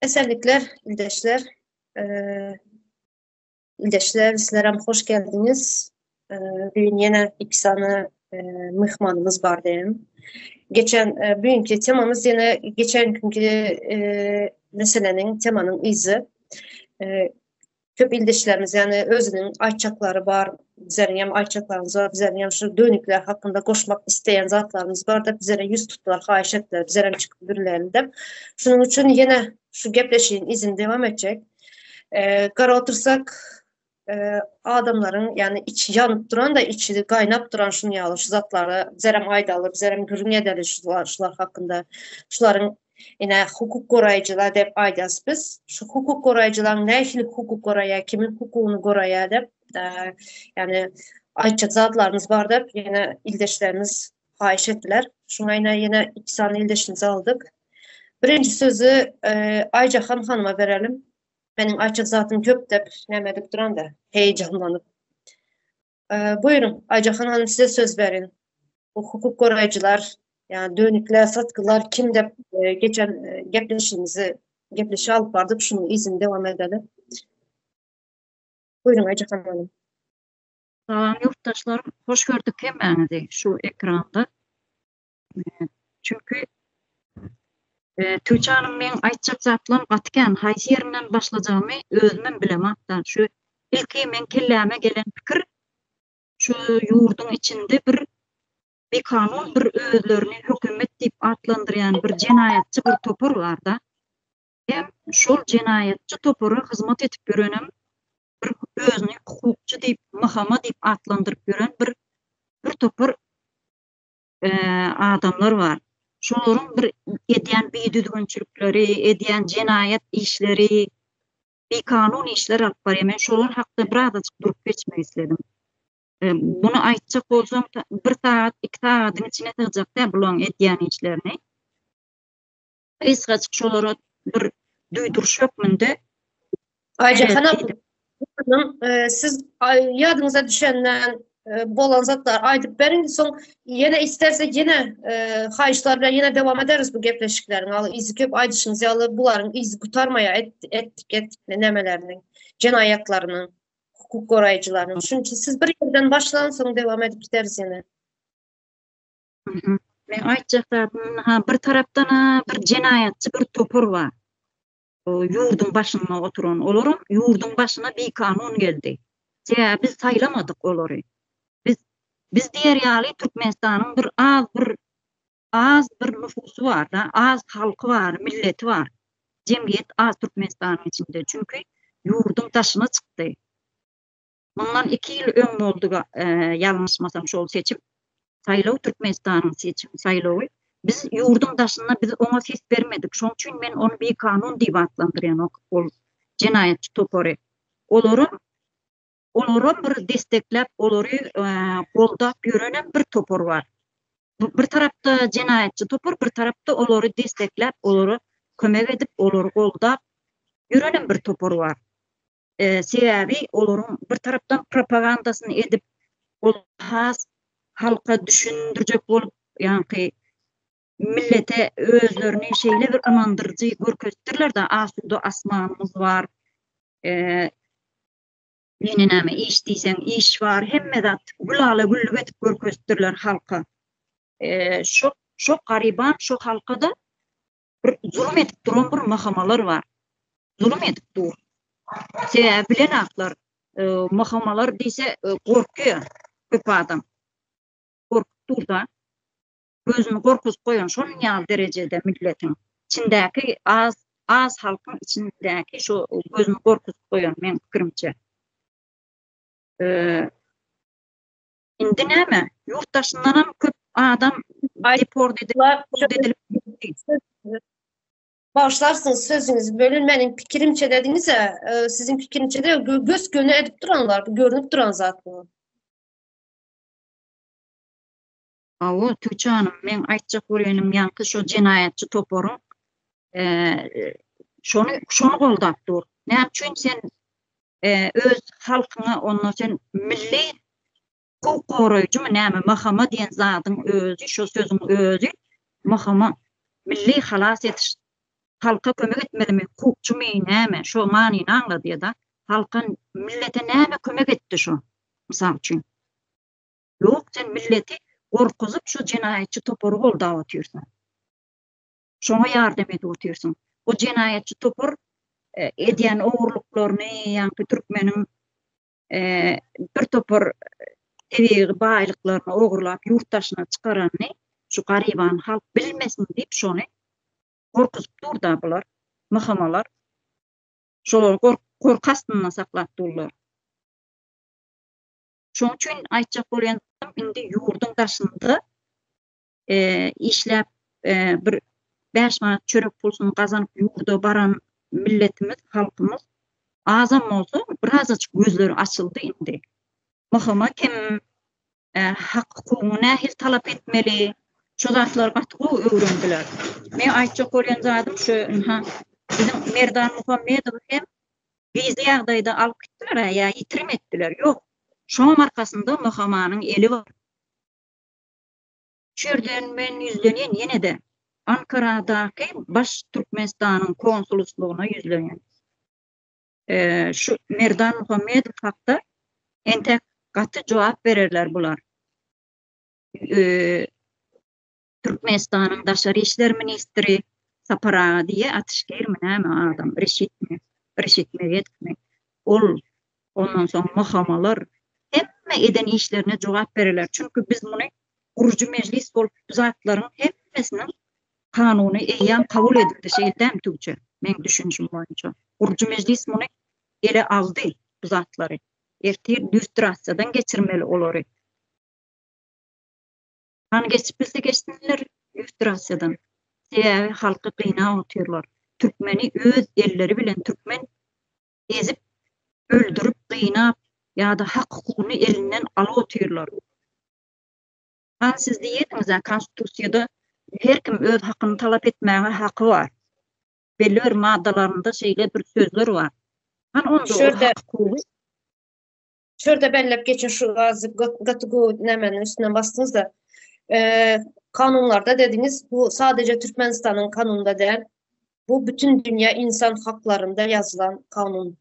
Esenlikler ildeşler. Ildeşler sizlerem hoş geldiňiz. Bugün ýene iki sany myhmanymyz bar diýen. Geçen bugünkü temamyz ýene geçen günkü meseleniň temanyň yzy. Köp ildeşlerimiz ýagny özüniň aýtjaklary bar, bizleriň hem aýtjaklarymyz bar, bizleriň hem şu dönükler hakynda goşmak isleýän zatlarymyz bar diýip bizlere ýüz tutdular, haýyş etdiler, bizler hem çykyp gürläli diýip. Şunuň üçin ýene şu gepleşigiň yzyny dowam etjek. Gara otursak, adamlaryň ýagny içi ýanyp duran da, içi gaýnap duran şunuň ýaly şu zatlary bizler hem aýdaly, bizler hem gürrüň edeli şular hakynda. Şularyň Ine, hukuk goraýjylar diýip aýdýas biz. Şu hukuk goraýjylaryň nähili hukuk goraýar, kimiň hukugyny goraýar diýip, ýagny aýtjak zatlarymyz bar diýip, ýene ildeşlerimiz haýyş etdiler. Şuňa ýene ýene iki sany ildeşimizi aldyk. Birinji sözi Aýjahan hanyma berelim. Meniň aýtjak zatym köp diýip, näme edip duranda, heýjanlanyp. Buýruň, Aýjahan hanym size söz berin. Bu hukuk goraýjylar, ýagny dönükler, satgylar kim diýip geçen gepleşigimizi gepleşik alyp bardyk, şunuň yzyny dowam edeli. Buýruň Aýjahan hanym. Salam ýurtdaşlar, hoş gördük hemmäňizi şu ekranda. Çünki Tüýçe hanym meň aýtjak zatlarym gaty kän, haýsy ýerinden başlajagymy özümem bilemok-da. Şu ilki meň kelläme gelen pikir şu ýurduň içinde bir bikanun bir özlerini hökümet diýip atlandyrýan bir jenaýatçy bir topar bar-da. Hem şol jenaýatçy topara hyzmat edip ýörenem bir özüni hukukçy diýip, MHM diýip atlandyryp ýören bir bir topar adamlar bar. Şolaryň bir edýän bidüzgünçilikleri, edýän jenaýat işleri, bikanun işler alyp barýar. Men şolar hakda birazajyk durup geçmek isledim. Muny aýtjak bolsam, bir sagat, iki sagadyň içine sygjak däl bularyň edýän işlerini. Gysgajyk şolara bir duýduryş hökmünde Aýjahan hanym, siz ýadyňyza düşenden bolan zatlary aýdyp beriň, soň ýene istersek ýene haýyşlar bilen ýene dowam ederis bu gepleşikleriň. Aly yzy köp aýdyşyňyz ýaly bularyň yzy gutarmaýar et, etdik etdik nemeleriniň, jenaýatlarynyň, hukuk goraýjylarynyň. Şunuň üçin siz bir ýerden başlan soň dowam edip gideris ýene. Men aýtjak zadym, ha bir tarapdan bir jenaýatçy bir topar bar. Ýurduň başynda oturan. Olaram ýurduň başyna bikanun geldi. Sebäbi biz saýlamadyk olary. Biz biz diýer ýaly Türkmenistanyň bir az bir az bir nüfusy bar-da, az halky bar, milleti bar. Jemgyýet az Türkmenistanyň içinde. Çünki ýurduň daşyna çykdy. Mundan iki ýyl öň boldy ýalňyşmasam şol seçim. Saýlaw Türkmenistanyň seçim saýlawy. Biz ýurduň daşynda biz oňa ses bermedik. Şoň üçin men ony bikanun diýip atlandyrýan ol jenaýatçy topary. Olaram olaram bir destekläp olary goldap ýörenem bir topar bar. Bir tarapda jenaýatçy topar, bir tarapda olary destekläp olara kömek edip olary goldap ýörenem bir topar bar. Sebäbi olaryň bir tarapdan propagandasyny edip, ol has halka düşündirjek bolup, ýaňky millete özlerini şeýle bir ynandyryjy görkezipdirler-de, asuda asmanymyz bar, ýene näme iş diýseň iş bar, hemme zat gülala-güllük edip görkezipdirler halka. Şo şo garyban şo halka-da Bir zulum edip duran bir MHM-lar bar. Zulum edip dur. Sebäbi bilenaklar, MHM-lar diýse gorkýar köp adam. Gorkup dur-da. Gözüni gorkuzyp goýan şonuň ýaly derejede milletiň içindäki az az halkyň içindäki şo gözüni gorkuzyp goýan meň pikirimçe. Indi näme? Ýurt daşyndanam köp adam deport edilip gitdi. Bagyşlarsyňyz sözüňizi bölün meniň pikirimçe dediňiz-ä, siziň pikirimçe de gös göni edip duranlar bu görnüp duran zat bu. Hawa Tüwçi hanym meň aýtjak bolýanym ýaňky şo jenaýatçy toparyň şony şony goldap dur. Näme üçin sen öz halkyňa onda sen milli hukuk goraýjymy näme MHM diýen zadyň özi şo sözüň özi MHM milli halas ediş. Halka kömek etmelimi, hukukçymy, näme, şo manyny aňladýa-da. Halka, millete näme kömek etdi şo, mysal üçin? Ýok, sen milleti gorkuzyp şo jenaýatçy topary goldap otyrsyň. Şoňa ýardam edip otyrsyň. O jenaýatçy topar edýän ogurlyklaryny, ýaňky türkmeniň bir topar tebigy baýlyklaryny ogurlap ýurt daşyna çykaranyny şu garyban halk bilmesin diýip şony gorkuzyp dur-da bular, MHM-lar. Şolary gorky astynda saklap durlar. Şonuň üçin aýtjak bolýan zadym indi ýurduň daşynda işläp bir 5 manat çörek pulsuny gazanyp ýurda baran milletimiz, halkymyz azam bolsa birazajyk gözleri açyldy indi. MHM kim, hak-hukugyňy nähili talap etmeli, şo zatlary gaty gowy öwrendiler. Men aýtjak bolýan zadym şu, ynha, biziň Merdan Muhammedowy hem gizli ýagdaýda alyp gitdiler-ä ýa ýitirim etdiler. Ýok, şoňam arkasynda MHM-niň eli bar. Şu ýerden men ýüzlenýän ýene-de Ankaradaky Baş Türkmenistanyň konsulslygyna ýüzlenýän. Şu Merdan Muhammedow hakda entek gaty jogap bererler bular. Türkmenistanyň daşary işler ministri Sapar aga diýýä atyşgirmi näme adam Reşitmi Reşit Meredowmy ol ondan soň MHM-lar hemme eden işlerine jogap bererler çünki biz muny gurujy mejlis bolup bu zatlaryň hemmesiniň kanuny eýýäm kabul edildi şeýle dämi Tugçe meň düşünişim boýunça gurujy mejlis muny ele aldy bu zatlary ertir lýustrasiýadan geçirmeli olary. Hany geçip bilse geçsinler lýustrasiýadan. Sebäbi halky gynap otyrlar. Türkmeni öz elleri bilen türkmen ezip öldürip gynap ýa-da hak hukugyny elinden alyp otyrlar. Hany siz diýýediňizä konstitusiýada her kim öz hakyny talap etmäge haky bar. Belli bir maddalarynda şeýle bir sözler bar. Hany onda ol hak hukugy? Şu ýerde belläp geçin şu gazy gaty gowy nämäniň üstünden basdyňyz-da. Kanunlarda dediňiz, bu sadece Türkmenistanyň kanunynda däl. Bu bütün dünýä insan haklarynda ýazylan kanun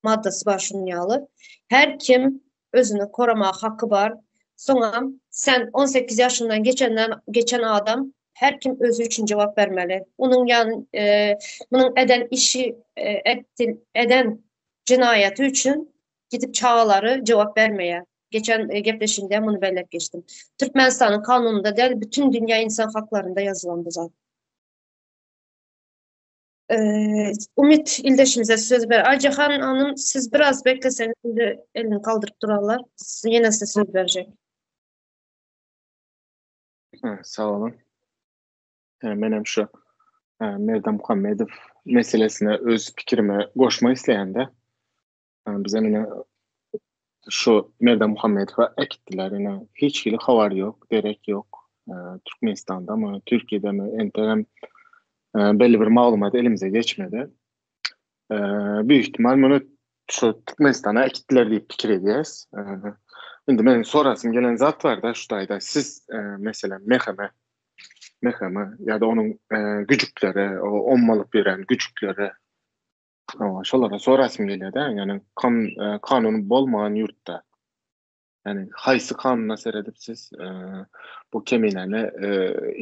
maddasy bar şunuň ýaly. Her kim özüni koramaga haky bar. Soňam sen 18 ýaşyndan geçenden geçen adam her kim özi üçin jogap bermeli. Onuň ýan munuň eden işi eden jenaýaty üçin gidip çagalary jogap bermeýär. Geçen e, gepleşigimde muny belläp geçdim. Türkmenistanyň kanunynda däl, bütün dünýä insan haklarynda ýazylan bu zat. Ee, Umit ildeşimize söz ber. Aycahan Hanım siz biraz bekleseniz şimdi elini kaldyryp durarlar. Yine size söz verecek. Sag olun. Men hem şu Merdan Muhammedow meselesine öz pikirimi goşmak isleýän-de. Bize ine şu Merdan Muhammedowy äkitdiler. Ine hiç hili habar ýok, derek ýok. Türkmenistandamy, Türkiýedemi entegem belli bir maglumat elimize geçmedi. Büyük ihtimal muny şu Türkmenistana äkitdiler diýip pikir edýäs. Indi meniň sorasym gelen zat bar-da şu taýda. Siz meselem MHM MHM ýa-da onuň güjükleri, o ommalyp ýören güjükleri şolara sorasym gelýär-de, ýagny kanun bolmagan ýurtda. Ýagny haýsy kanuna seredip siz bu keminäni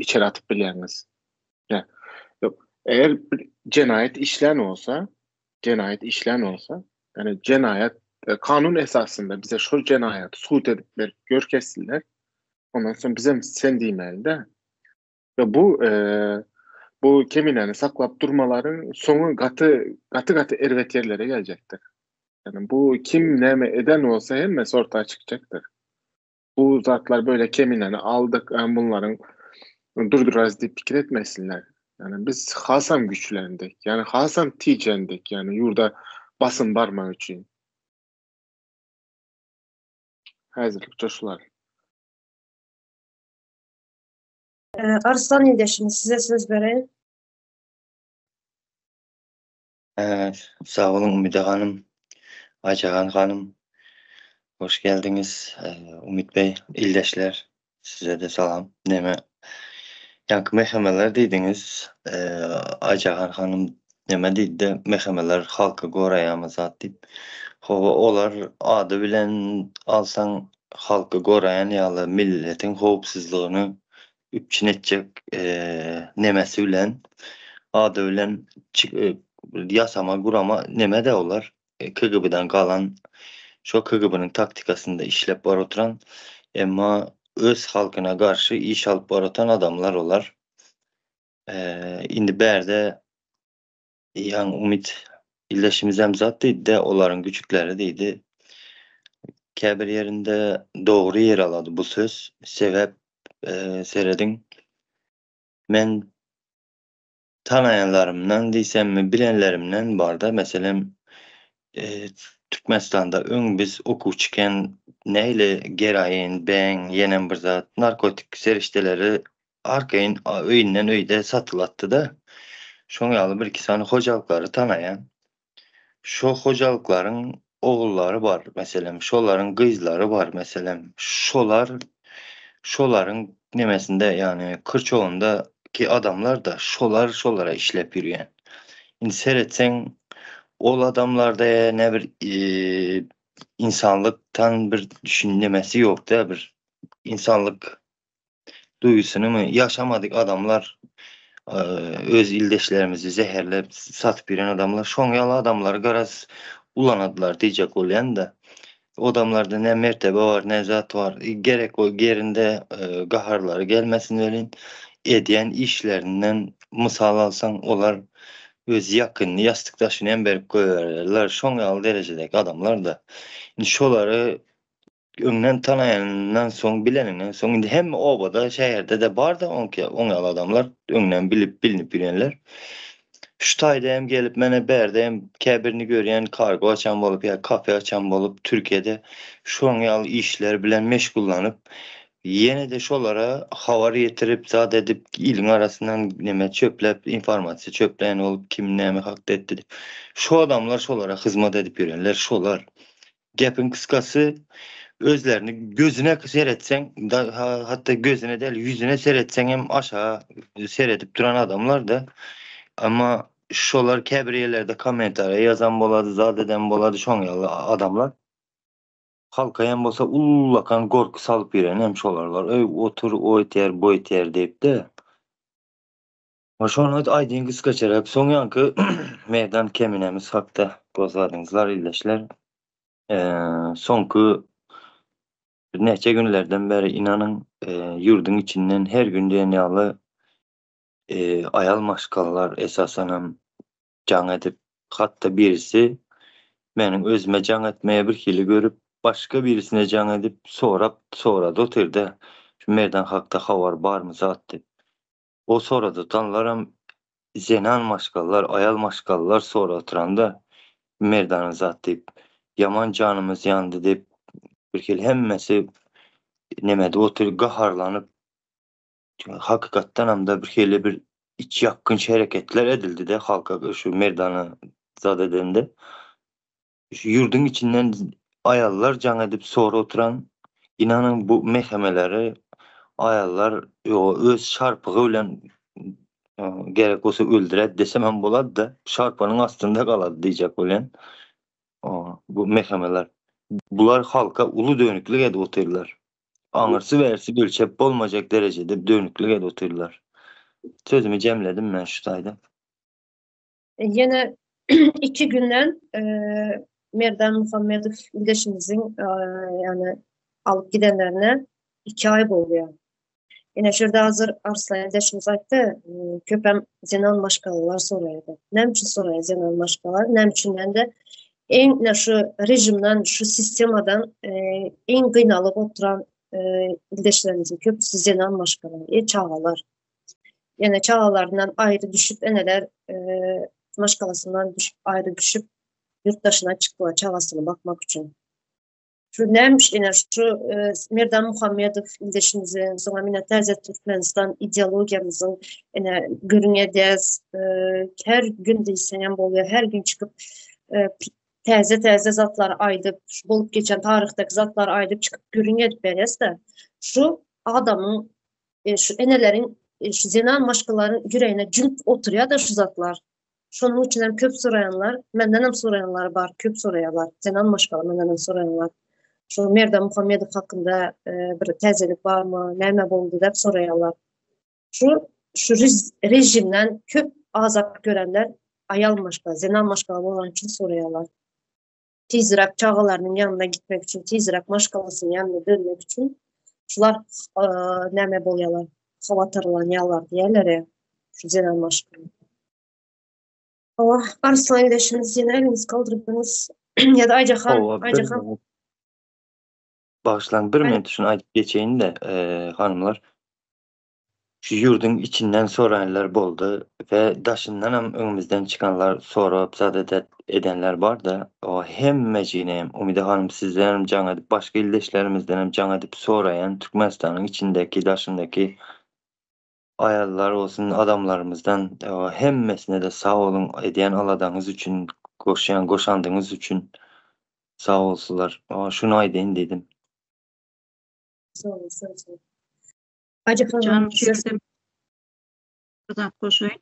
içeri atyp bilýäňiz? Ýa, ýok, eger bir jenaýat işlän bolsa, jenaýat işlän bolsa, ýagny jenaýat kanun esasynda bize şol jenaýaty sud edip berip görkezsinler, Ondan soň bizem sen diýmeli-de. We bu bu keminäni saklap durmalaryň soňy gaty gaty gaty erbet ýerlere geljekdir. Ýagny bu kim näme eden bolsa hemmesi orta çykjakdyr. Bu zatlar böyle keminäni aldyk, bunlaryň durdurarys diýip pikir etmesinler. Ýagny biz hasam güçlendik, ýagny hasam tijendik, ýagny ýurda basym barmak üçin. Häzirlikçe şular. Arslan ildeşimiz size söz bereýin. Sag boluň Umyda hanym, Aýjahan hanym. Hoş geldiňiz. Umyt beý, ildeşler, size-de salam. Neme? Ýaňky MHM-ler diýdiňiz, Aýjahan hanym neme diýdi-de, MHM-ler halky goraýarmy zat diýip. Hawa, olar ady bilen alsaň halky goraýan ýaly milletiň howpsuzlygyny üpjün etjek nemesi bilen, ady bilen ýasama gurama neme-de olar. KGB-den galan, şo KGB-niň taktikasynda işläp bar oturan, emma öz halkyna garşy iş alyp bar otan adamlar olar. Indi bärde ýaňy Umyt ildeşimizem zat diýdi-de, olaryň güjükleri diýdi. Käbir ýerinde dogry ýer alady bu söz. Sebäp serediň, men Tanaýanlarymdan diýsemmi, bilenlerimden barda, meselem, Türkmenistanda öň biz okuwçyken nähili geroin, bäň, ýenem bir zat, narkotik serişdeleri arkaýyn öýünden öýde satylatdy-da. Şoň ýaly bir-iki sany hojalyklary tanaýan. Şo hojalyklaryň ogullary bar, meselem, şolaryň gyzlary bar, meselem, şolar şolaryň nemesinde, ýagny kyrçogyndaky adamlar-da şolar şolara işläp ýörýän. Indi seretseň, ol adamlarda ne bir insanlykdan bir düşün nemesi ýok-da, bir insanlyk duýgusynymy ýaşamadyk adamlar öz ildeşlerimizi zäherläp satyp ýören adamlar şoň ýaly adamlary garaz ulanadylar diýjek bolýan-da. O adamlarda ne mertebe bar, ne zat bar. Gerek o ýerinde gaharlary gelmesin welin edýän işlerinden mysal alsaň olar öz ýakynyny ýassykdaşyny hem berip goýbererler. Şoň ýaly derejedäki adamlar-da. Indi şolary Öňden tanaýanyndan soň, bileninden soň indi hemme obada, şäherde-de bar-da oňki, oň ýaly adamlar, öňden bilip, bilinip ýörenler. Şu taýda hem gelip, menä bärde hem käbirini görýän, kargo açan bolup ýa kafe açan bolup, Türkiýede şoň ýaly işler bilen meşgullanyp, ýene-de şolara habar ýetirip, zat edip, iliň arasyndan neme çöpläp, informasiýa çöplän bolup, kim näme hakda etdi diýip. Şo adamlar şolara hyzmat edip ýörenler şolar. Gepiň kysgasy, özlerini gözüne seretseň, hatda gözüne däl, ýüzüne seretseň hem aşaga seredip duran adamlar-da. Emma şolar käbir ýerlerde kommentariýa ýazan bolady, zat eden bolady, şoň ýaly adamlar. Halka hem bolsa ullakan gorky salyp ýören hem şolarlar. Öý otur, o etýär, bu etýär diýip-de. Şony aýdyň gysgaçarak. Soň ýaňky Merdan Keminemiz hakda gozgadyňyzlar ildeşler. Soňky birnäçe günlerden bäri ynanyň ýurduň içinden her gün diýen ýaly aýal maşgalalar esasanam jaň edip, hatda birisi meniň özüme jaň etmegi birhili görüp, başga birisine jaň edip sorap sorady otyrda, şu Merdan hakda habar barmy zat diýip. O soradytanlaram zenan maşgalalar, aýal maşgalalar soratyranda Merdana zat diýip, ýaman janymyz ýandy diýip, birhili hemmesi nemede otyr gaharlanyp, hakykatdanam-da birhili bir içýakgynç hereketler edildi-de halka şu Merdana zat edende. Şu ýurduň içinden aýallar jaň edip sora oturan, ynanyň bu mehemeleri aýallar öz şarpygy bilen gerek bolsa öldürer desem hem bolady-da, şarpygynyň astynda galady diýjek bolýan. Bu mehemeler. Bular halka uly dönüklik edip otyrlar. Aňyrsy bärsi ölçep bolmajak derejede dönüklik edip otyrlar. Sözümi jemledim men şu taýda. Ýene iki günden Merdan Muhammedow ildeşimiziň ýagny alyp gidenlerine iki aý bolýar. Ine şu ýerde hazir Arslan ildeşimiz aýtdy, köpem zenan maşgalalar soraýar. Näme üçin soraýar zenan maşgalalar? Näme üçinden-de iň ine şu režimden, şu sistemadan iň gynalyp oturan ildeşlerimiziň köpüsi zenan maşgala, çagalar. Ýene çagalaryndan aýry düşüp eneler maşgalasyndan düşüp aýry düşüp ýurt daşyna çykdylar çagasyny bakmak üçin. Şu nämiş ine şu Merdan Muhammedow ildeşimiziň soňra ine Täze Türkmenistan ideologiýamyzyň ine gürrüň edýäs. Her gün diýseňem bolýar, her gün çykyp täze-täze zatlary aýdyp, şu bolup geçen taryhdaky zatlary aýdyp çykyp gürrüň edip berýäs-de. Şu adamyň e, şu eneleriň Şu zenan maşgalalaryň ýüregine jüňk oturýar-da şu zatlar. Şonuň üçin hem köp soraýanlar, menden hem soraýanlar bar, köp soraýarlar. Zenan maşgala menden hem soraýanlar. Şu Merdan Muhammedow hakynda e, bir täzelik barmy, näme boldy diýip soraýarlar. Şu şu rejimden köp azap görenler aýal maşgala, zenan maşgala bolan üçin soraýarlar. Tizräk çagalarynyň ýanyna gitmek üçin, tizräk maşgalasynyň ýanyna dönmek üçin şular e, näme bolýarlar, howatyrlanýarlar diýerler şu zenan maşgala. Hawa, Arslan ildeşimiz ýene eliňizi galdyrdyňyz. Ýa-da Aýjahan, Aýjahan. Bagyşlaň, bir minut şuny aýdyp geçeýin-de, e, hanymlar. Şu ýurduň içinden soraýanlar boldy we daşyndanam öňümizden çykanlar sorap zat edenler barda o hemmejiginem Umyda hanym sizdenem jaň edip başga ildeşlerimizdenem jaň edip soraýan Türkmenistanyň içindeki daşyndaky aýallar bolsun adamlarymyzdan hemmesinede sag boluň edýän aladaňyz üçin goşýan goşandyňyz üçin sag bolsular şuny aýdaýyn diýdim. Sag boluň sag boluň. Jan şu ýerde bir zat goşaýyn.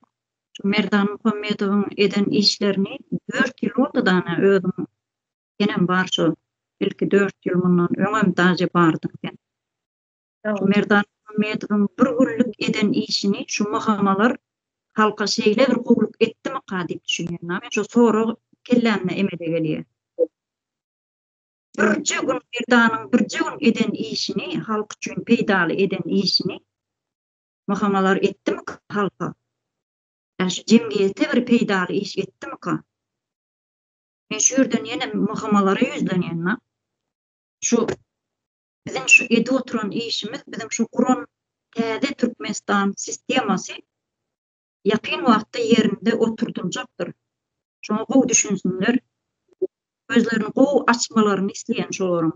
Şu Merdan Muhammedowyň eden işlerini 4 ýyl boldy dana özüň senem bar şo. Ilki 4 ýyl mundan öňem daže bardyň sen. Şu Merdan Muhammedowyň bir günlük eden işini şu mahamalar halka şeýle bir gowluk etdimika diýip düşünýän. Men şu sorag kellämde emele gelýär. Birje gün Merdanyň birje gün eden işini, halk üçin peýdaly eden işini Muhamalar etdimika halka? Ýa şu jemgyýete bir peýdaly iş etdimika? Men şu ýerden ýene Muhamalara ýüzlenýän-da. Şu biziň şu edip oturan işimiz, biziň şu guran täze Türkmenistan sistemasy ýakyn wagtda ýerinde oturdyljakdyr. Şoňa gowy düşünsinler. Gözlerini gowy açmalaryny isleýän şolaryň.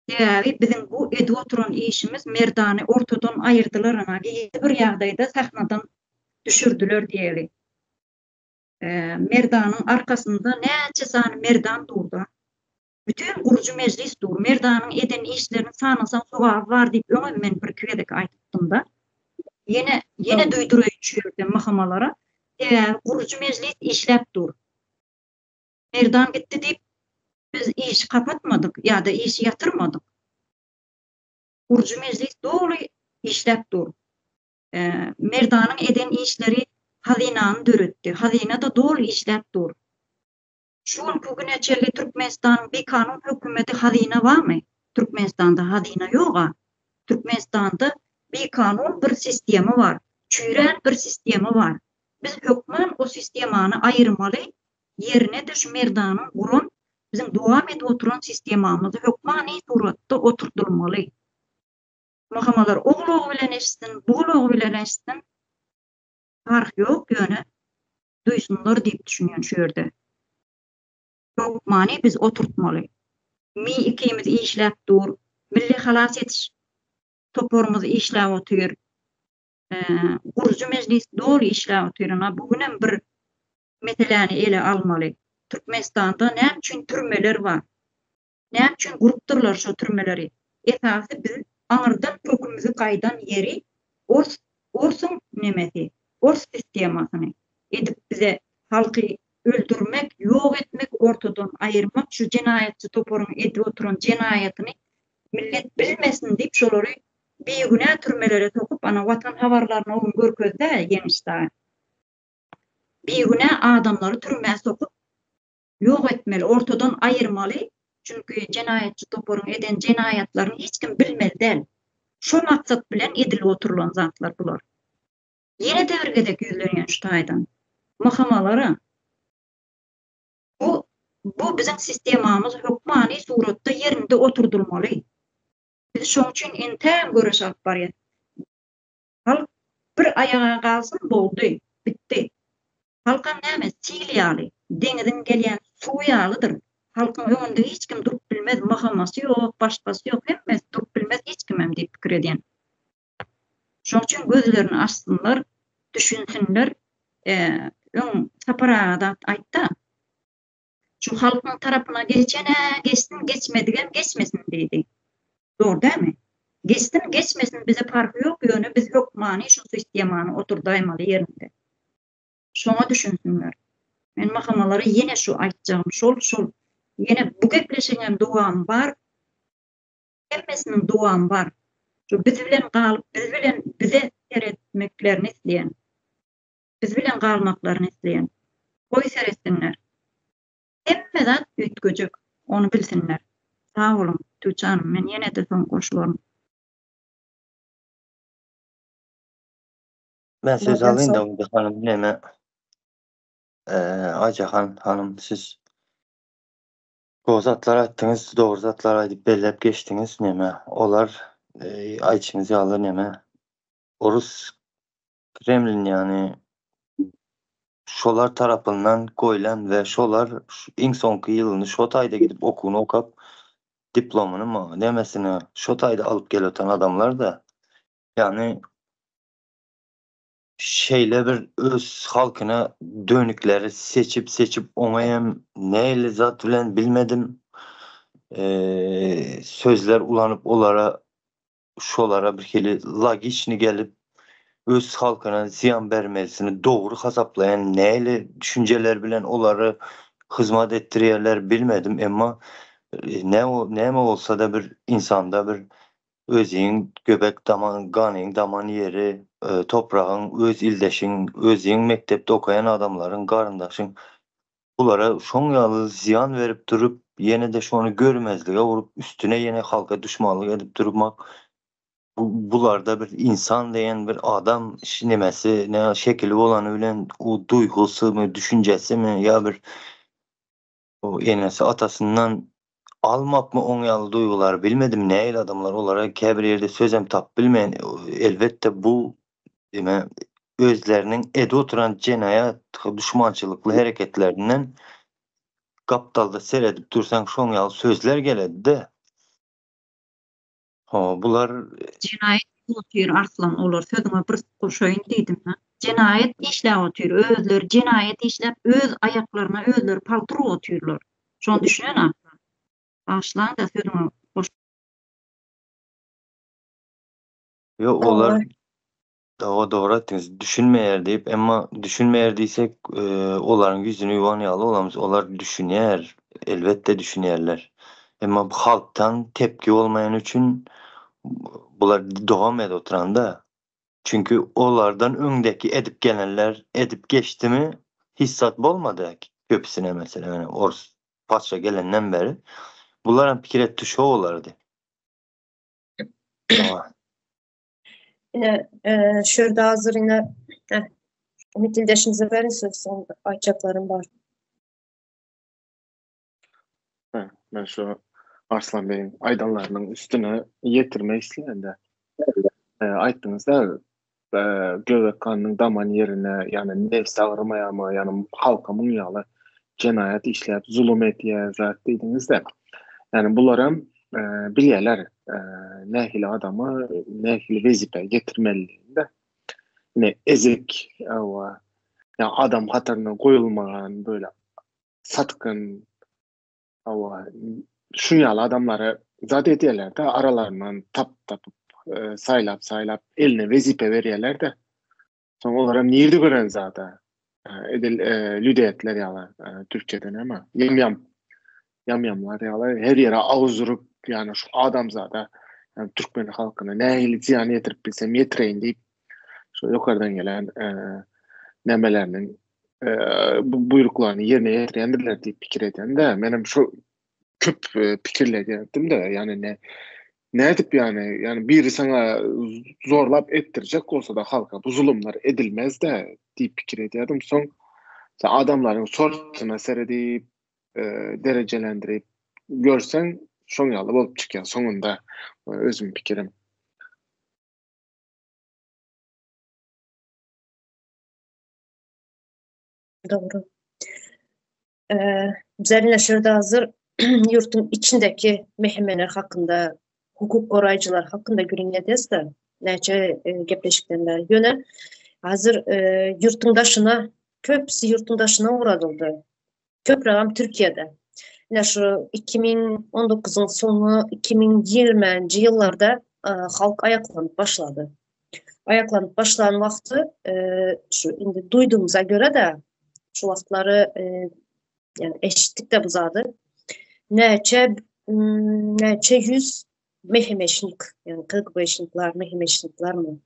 Sebäbi biziň bu edip oturan işimiz Merdany ortadan aýyrdylar ana gizli bir ýagdaýda sahnadan düşürdiler diýeli. Merdanyň arkasynda näçe sany Merdan durda. Bütin gurujy mejlis dur. Merdanyň eden işlerini sanasaň sogaby bar diýip öňem men birki gezek aýdypdymda. Ýene ýene duýduraýyn şu ýerde MHM-lara. Sebäbi gurujy mejlis işläp dur. Merdan gitdi diýip biz işi kapatmadyk ýa-da işi ýatyrmadyk. Gurujy mejlis doly işläp dur. Merdanyň eden işleri hazynany döretdi. Hazyna-da doly işläp dur. Şu günki güne çenli Türkmenistanyň bikanun hökümeti hazyna barmy? Türkmenistanda hazyna ýoga. Türkmenistanda bikanun bir sistema bar. Çüýrän bir sistema bar. Biz hökman o sistemany aýyrmaly, ýerine-de şu Merdanyň guran, biziň dowam edip oturan sistemamyzy hökmany suratda oturdylmaly. Muhamalar o gulagy bilen eşitsin, bu gulagy bilen eşitsin, parhy ýok, ýöne duýsunlar diýip düşünýän şu ýerde. Hökmany biz oturtmaly. Mi ikimiz işläp dur. Milli halas etiş toparymyz işläp otyr. Gurujy mejlis doly işläp otyr. Ynha bu günem bir meseläni ele almaly. Türkmenistanda näme üçin türmeler bar? Näme üçin gurupdyrlar şo türmeleri? Esasy biz aňyrdan kökümizi gaýdan ýeri ors orsuň nemesi ors sistemasyny edip bize halky öldürmek ýok etmek ortadan aýyrmak şu jenaýatçy toparyň edip oturan jenaýatyny millet bilmesin diýip şolary bigünä türmelere sokup ana watan habarlaryny o gün görkezdä ýeňiş dagy bigünä adamlary türmä sokup ýok etmeli, ortadan aýyrmaly, çünki jenaýatçy toparyň eden jenaýatlaryny hiç kim bilmeli däl. Şo maksat bilen edilip oturylan zatlar bular. Ýene-de bir gezek ýüzlenýän şu taýdan MHM-lara. Bu bu biziň sistemamyz hökmany suratda ýerinde oturdylmaly. Biz şoň üçin entägem göreş alyp barýas. Halk bir aýaga galsyn boldy, bitdi. Halkam näme, sil ýaly, deňiziň gelýän suwy ýalydyr. Halkyň öňünde hiç kim durup bilmez, MHM-sy ýok, başgasy ýok, hemmesi durup bilmez hiç kimem diýip pikir edýän. Şoň üçin gözlerini açsynlar, düşünsinler. Öň Sapar aga zat aýtda, şu halkyň tarapyna geçen-ä geçsin, geçmedigem geçmesin diýdi. Dogry dälmi? Geçsin geçmesin bize parhy ýok ýöne biz hökmany şu sistemany oturdaýmaly ýerinde. Şoňa düşünsinler. Men mahamalara ýene şu aýtjagym şol şol. Ýene bu gepleşigiňem dowamy bar. Hemmesiniň dowamy bar. Şu biz bilen galyp biz bilen bize seretmeklerini isleýän. Biz bilen galmaklaryny isleýän. Goý seretsinler. Hemme zat üýtgejek. Ony bilsinler. Sag boluň, Tüwçi hanym, men ýene-de soň goşularyn. Men söz alayyn da Umyda hanym neme Aýjahan hanym siz gowy zatlar aýtdyňyz, dogry zatlar aýdyp belläp geçdiňiz neme olar aýdyşyňyz ýaly neme orus Kremlin ýany şolar tarapyndan goýlan we şolar iň soňky ýylyny şo taýda gidip okuwyny okap diplomyny nemesini şo taýda alyp gelip otan adamlar-da ýany şeýle bir öz halkyna dönükleri seçip seçip oňa hem nähili zat bilen bilmedim sözler ulanyp olara şolara bir hili logiçni gelip öz halkyna zyýan bermesini dogry hasaplaýan nähili düşünjeler bilen olary hyzmat etdirýärler bilmedim emma ne näme bolsada bir insanda bir özüň göbek daman ganyň daman ýeri topragyň öz ildeşiň özüň mekdepde okaýan adamlaryň garyndaşyň bulara şoň ýaly zyýan berip durup ýene-de şony görmezlige urup üstüne ýene halka duşmanlyk edip durmak bu bularda bir insan diýen bir adam nemesi ne şekili bolany bilen o duýgusymy düşünjesimi ýa bir o enesi atasyndan almakmy oň ýaly duýgulary bilmedim nähili adamlar olara käbir ýerde sözem tapyp bilmeýän elbetde bu eme özleriniň edip oturan jenaýat duşmançylykly hereketlerinden gapdalda seredip dursaň şoň ýaly sözler geledide Ho, bular Jenaýat edip otyr Arslan olar sözüňe bir goşaýyn diýdim-hä. Jenaýat işläp otyr, özleri jenaýat işläp öz aýaklaryna özleri palta urup otyrlar. Şony düşünen Arslan. Bagyşlaň-da sözüňe goş. Ýok olar Hawa dogry aýtdyňyz düşünmeýär diýip emma düşünmeýär diýsek olaryň ýüzüni ýuwan ýaly bolamyz olar düşünýär elbetde düşünýärler emma bu halkdan tepki bolmaýany üçin bular dowam edip oturanda çünki olardan öňdeki edip gelenler edip geçdimi hiç zat bolmady köpüsine meselem ýöne orus patyşa gelenden beri bularam pikir etdi şo bolardy. Ine, şu ýerde hazir ine Ümit ildeşimize beriň söz soň aýtjaklarym bar. Hä, men şu Arslan beýiň aýdanlarynyň üstüne ýetirmek isleýän-de. Aýtdyňyz-da, göbek ganynyň daman ýerine, ýagny nebsi agyrmaýarmy, ýagny halka muň ýaly jenaýat işläp, zulum edýär zat diýdiňiz-de. Ýagny bularam bilýärler nähili adamy nähili wezipä getirmelidigini-de. Ine ezik, hawa, ýa adam hataryna goýulmagan böyle satgyn, hawa, şuň ýaly adamlary zat edýärler-de, aralaryndan tap tapyp, saýlap-saýlap eline wezipe berýärler-de. Soň olaram nirde gören zada? Edil lüdetler ýaly, türkçede näme? Ýam-ýam. Ýam-ýamlar ýaly her ýere agyz urup, ýagny şu adamzada, ýagny türkmen halkyna nähili zyýan ýetirip bilsem ýetireýin diýip, şu ýokardan gelen nämeleriniň bu buýruklaryny ýerine ýetirýändirler diýip pikir edýän-de, menem şu köp pikirler edýärdim-de, ýagny ne Nädip ýany, ýany biri saňa zorlap etdirjek bolsa-da halka bu zulumlar edilmez-dä diýip pikir edýärdim. Soň sen adamlaryň sortuna seredip, e, derejelendirip görseň, şoň ýaly bolup çykýar soňunda. Özüm pikirim. Dogry. Bizler ine şu ýerde hazir ýurtuň içindäki mehemeler hakynda, hukuk goraýjylar hakynda gürrüň edýäs-de, näçe gepleşikden bäri. Ýöne hazir ýurtuň daşyna, köpüsi ýurtuň daşyna ugradyldy. Köprägem Türkiýede. Ine şu 2019-yň soňy, 2020-nji ýyllarda. halk aýaklanyp başlady. Aýaklanyp başlan wagty şu indi duýdugymyza göre-de şu wagtlary ýani eşitdik-de bu zady. Näçe näçe ýüz mehemeşnik, ýani KGB-şnikler, mehemeşniklermi?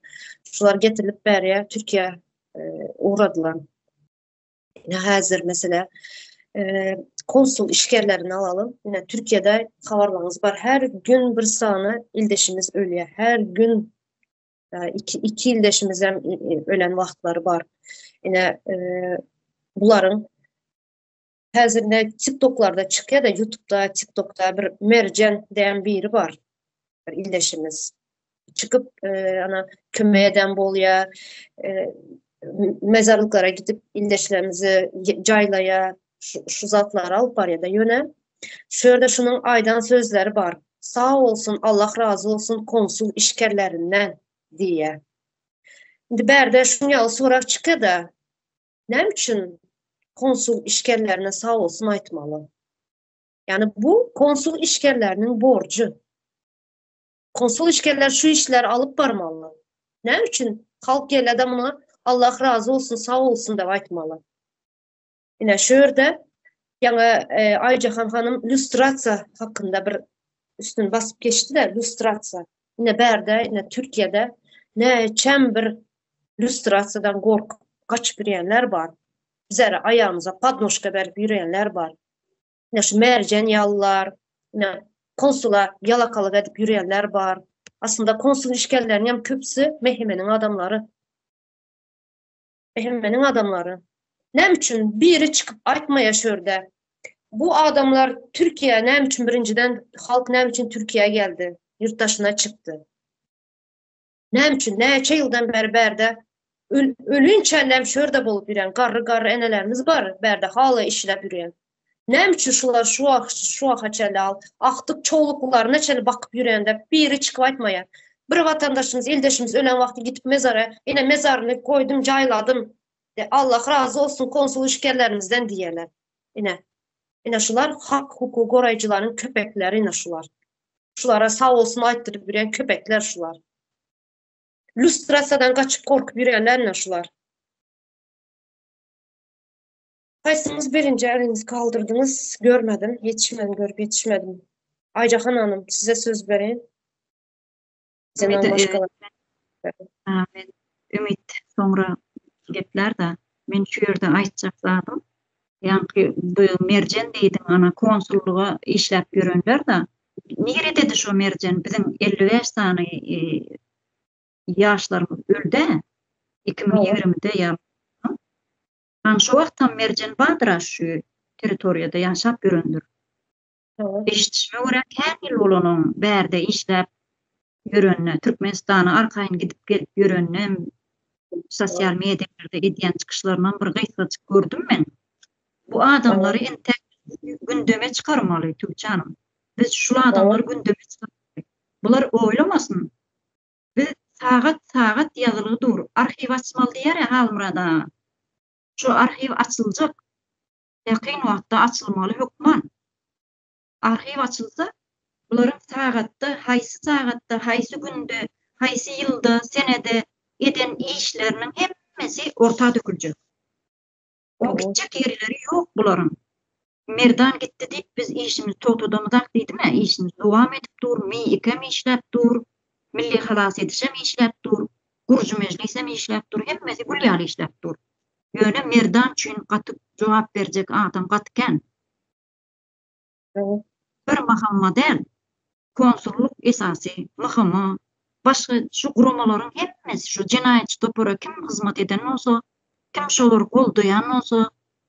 Şular getirilip bärýä Türkiýä ugradylan. Ine häzir mesele konsul işgärlerini alalyň. Ine Türkiýede habarlaryňyz bar. Her gün bir sany ildeşimiz ölýär. Her gün iki, iki ildeşimiz hem ölen wagtlary bar. Ine bularyň häzir ne TikToklarda çykýar da YouTube'da, TikTok'da bir Merjen diýen biri bar. Bir ildeşimiz. Çykyp e, ana kömek eden bolýar. E, mezarlyklara gidip ildeşlerimizi jaýlaýar. Şu, şu zatlary alyp barýar da ýöne şu ýerde şunuň aýdan sözleri bar. Sag bolsun, Allah razy bolsun konsul işgärlerinden diýýär. Indi bärde şuň ýaly sorag çykýar-da, näme üçin konsul işgärlerine sag bolsun aýtmaly? Ýani bu konsul işgärleriniň borjy. Konsul işgärler şu işleri alyp barmaly. Näme üçin halk gelede muny Allah razy bolsun, sag bolsun diýip aýtmaly? Ine şu ýerde ýaňy e, Aýjahan hanym lýustrasiýa hakynda bir üstüni basyp geçdi-de, lýustrasiýa. Ine bärde, ine Türkiýede näçem bir lýustrasiýadan gorkup gaçyp ýörýänler bar. Bizlere aýagymyza podnožka berip ýörýänler bar. Ine şu Merjen ýalylar, ine konsula ýalakalyk edip ýörýänler bar. Aslynda konsul işgärleriniň hem köpüsi MHM-niň adamlary. MHM-niň adamlary. Näme üçin biri çykyp aýtmaýar şu ýerde? Bu adamlar Türkiýä näme üçin birinjiden halk näme üçin Türkiýä geldi? Ýurt daşyna çykdy. Näme üçin näçe ýyldan bäri bärde ölünçä näme şu ýerde bolup ýören garry-garry enelerimiz bar, bärde hala işläp ýören. Näme üçin şular şu wagt şu wagta çenli al agtyk çowluklaryna çenli bakyp ýörende biri çykyp aýtmaýar. Bir watandaşymyz, ildeşimiz ölen wagty gidip mezara, ine mezaryny goýdum, jaýladym. De Allah razy olsun konsul işgärlerimizden diýerler. Ine. Ine şular hak hukuk goraýjylaryň köpekleri ine şular. Şulara sag bolsun aýtdyryp ýören köpekler şular. Lýustrasiýadan gaçyp gorkup ýörenler ine şular. Haýsyňyz birinji eliňizi kaldyrdyňyz? Görmedim, ýetişmedim, görüp ýetişmedim. Aýjahan hanym, size söz bereýin. Zenan Ümit, e, başgalar. Ha, men Ümit soňra geplär-de, men şu ýerde aýtjak zadym, ýaňky bu Merjen diýdiň, ana konsullyga işläp ýörenler-de, nirededi şo Merjen, biziň 55 sany e, ýaşlarymyz öldi, 2020-de ýa Hany şo wagtam Merjen bardyr-a şu territoriýada ýaşap ýörendir. Eşidişime görä kän ýyl bolanoň bärde işläp ýörenine, Türkmenistana arkaýyn gidip gelip ýöreninem, sosial medialarda edýän çykyşlarynam bir gysgajyk gördüm men. Bu adamlary entäk gündeme çykarmaly Tüwçe hanym. Biz şul adamlary gündeme çykarmaly. Bular oýlamasyn. Biz sagat sagat ýazylgy dur. Arhiw açmaly diýýär-ä Halmyrat aga. Şu arhiw açyljak. Ýakyn wagtda açylmaly hökman. Arhiw açylsa, bularyň sagatda, haýsy sagatda, haýsy günde, haýsy ýylda, senede eden işleriniň hemmesi orta döküljek. Bu gitjek ýerleri ýok bularyň. Merdan gitdi diýip biz işimizi togtadamyzak diýdim-ä, işimiz dowam edip dur, MİK-em işläp dur, Milli halas edişem işläp dur, Gurujy mejlisem işläp dur, hemmesi gül ýaly işläp dur. Ýöne Merdan üçin gaty jogap berjek adam gaty kän. Bir MHM däl, konsullyk esasy, MHM, başga şu guramalaryň hemmesi şu jenaýatçy topara kim hyzmat eden bolsa, kim şolary goldaýan bolsa,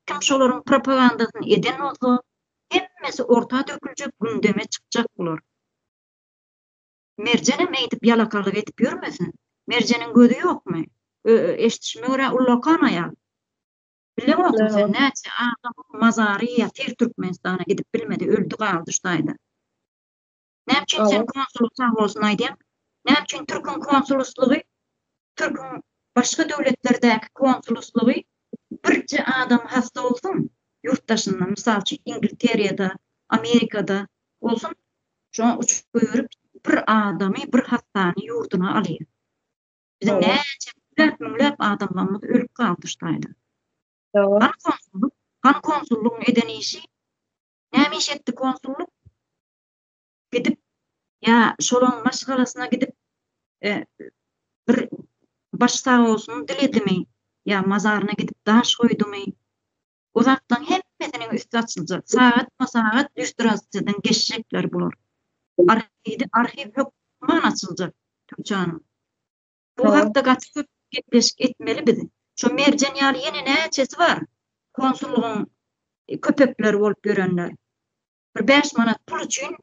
kim şolaryň propagandasyny eden bolsa, hemmesi orta döküljek, gündeme çykjak bular. Merjenem eýdip ýalakalyk edip ýörmesin. Merjeniň gözi ýokmy? Eşidişime görä ullakan aýal. Bileňokmy sen näçe adamyň mazary ýatyr Türkmenistana gidip bilmedi, öldi galdy şu taýda. Näme üçin sen konsulyk sag bolsun aýdýaň? Näme üçin türküň konsuluslygy, türküň başga döwletlerdäki konsuluslygy birje adam hassa bolsun ýurt daşynda, mysal üçin Ingilteriýada, Amerikada bolsun, şoňa uçup goýberip. bir adamy, bir hassany ýurduna alýar. Biziň näçe müňläp, müňläp adamlarymyz ölüp galdy şu taýda. Hany konsullyk? Hany konsullygyň eden işi? Näme iş etdi konsullyk? Gidip ýa şolaň maşgalasyna gidip e, bir baş sag bolsun diledimi ýa mazaryna gidip daş goýdumy? O zatlaryň hemmesiniň üsti açyljak. Sagatma-sagat lýustrasiýadan geçjekler bular. Arhiwde arhiw hökman açyljak Türkçanyň. Bu hakda gaty köp gepleşik etmeli biz. Şo Merjen ýaly ýene näçesi bar konsullygyň köpekleri bolup ýörenler. Bir bäş manat pul üçin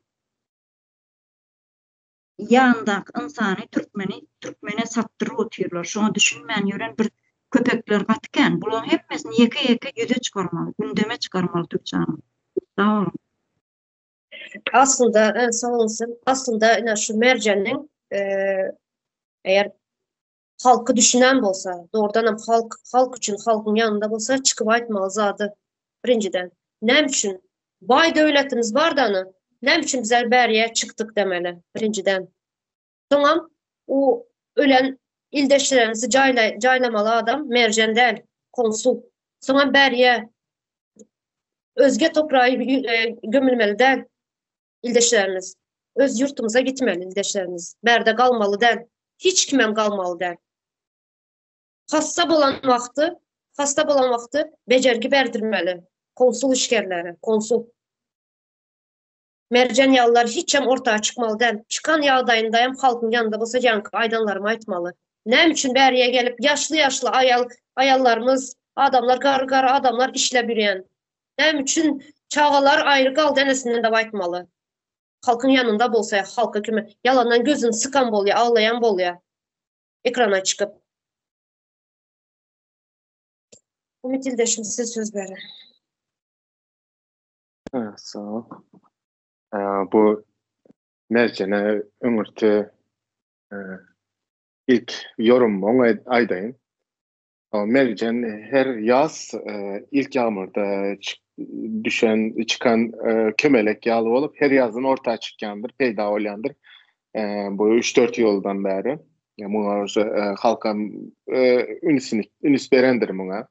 ýanyndaky ynsany türkmeni türkmene satdyryp otyrlar. Şoňa düşünmän ýören bir köpekler gaty kän. Bularyň hemmesini ýeke-ýeke ýüze çykarmaly, gündeme çykarmaly Türkçanyň. Sag boluň. Aslynda, sag bolsun. Aslynda ine şu Merjeniň eger halky düşünen bolsa, dogrudan hem halk halk üçin halkyň ýanynda bolsa çykyp aýtmaly zady birinjiden. Näme üçin baý döwletimiz bar dany, näme üçin bizler bäriye çykdyk demeli birinjiden. Soňam o ölen ildeşlerimizi jaýla jaýlamaly adam Merjen däl, konsul. Soňam bäriye özge topraga e, gömülmeli däl ildeşlerimiz. Öz ýurtumyza gitmeli ildeşlerimiz. Bärde galmaly däl. Hiç kimem galmaly däl. Hassa bolan wagty, hassa bolan wagty bejergi berdirmeli. Konsul işgärleri, konsul. Merjen ýalylar hiçem orta çykmaly däl. Çykan ýagdaýynda hem halkyň ýanynda bolsa ýaňky aýdanlarymy aýtmaly. Näme üçin bäriye gelip ýaşly-ýaşly aýal, aýallarymyz, adamlar garry-garry adamlar işläp ýürýän. Näme üçin çagalar aýry galdy enesinden dep aýtmaly. Halkyň ýanynda bolsa halka kömek ýalandan gözüni sykan bolýa aglaýan bolýa ekrana çykyp. Umyt ildeşim size söz berýän. Sag bol. Bu Merjene öňürti ilk ýorumymy oňa aýdaýyn. Merjen her ýaz ilk ýagmyrda düşen, çykan kömelek ýaly bolup, her ýazdan orta çykýandyr, peýda bolýandyr. Bu 3-4 ýyldan bäri. Muňa halkam ünsüni üns berendir muňa.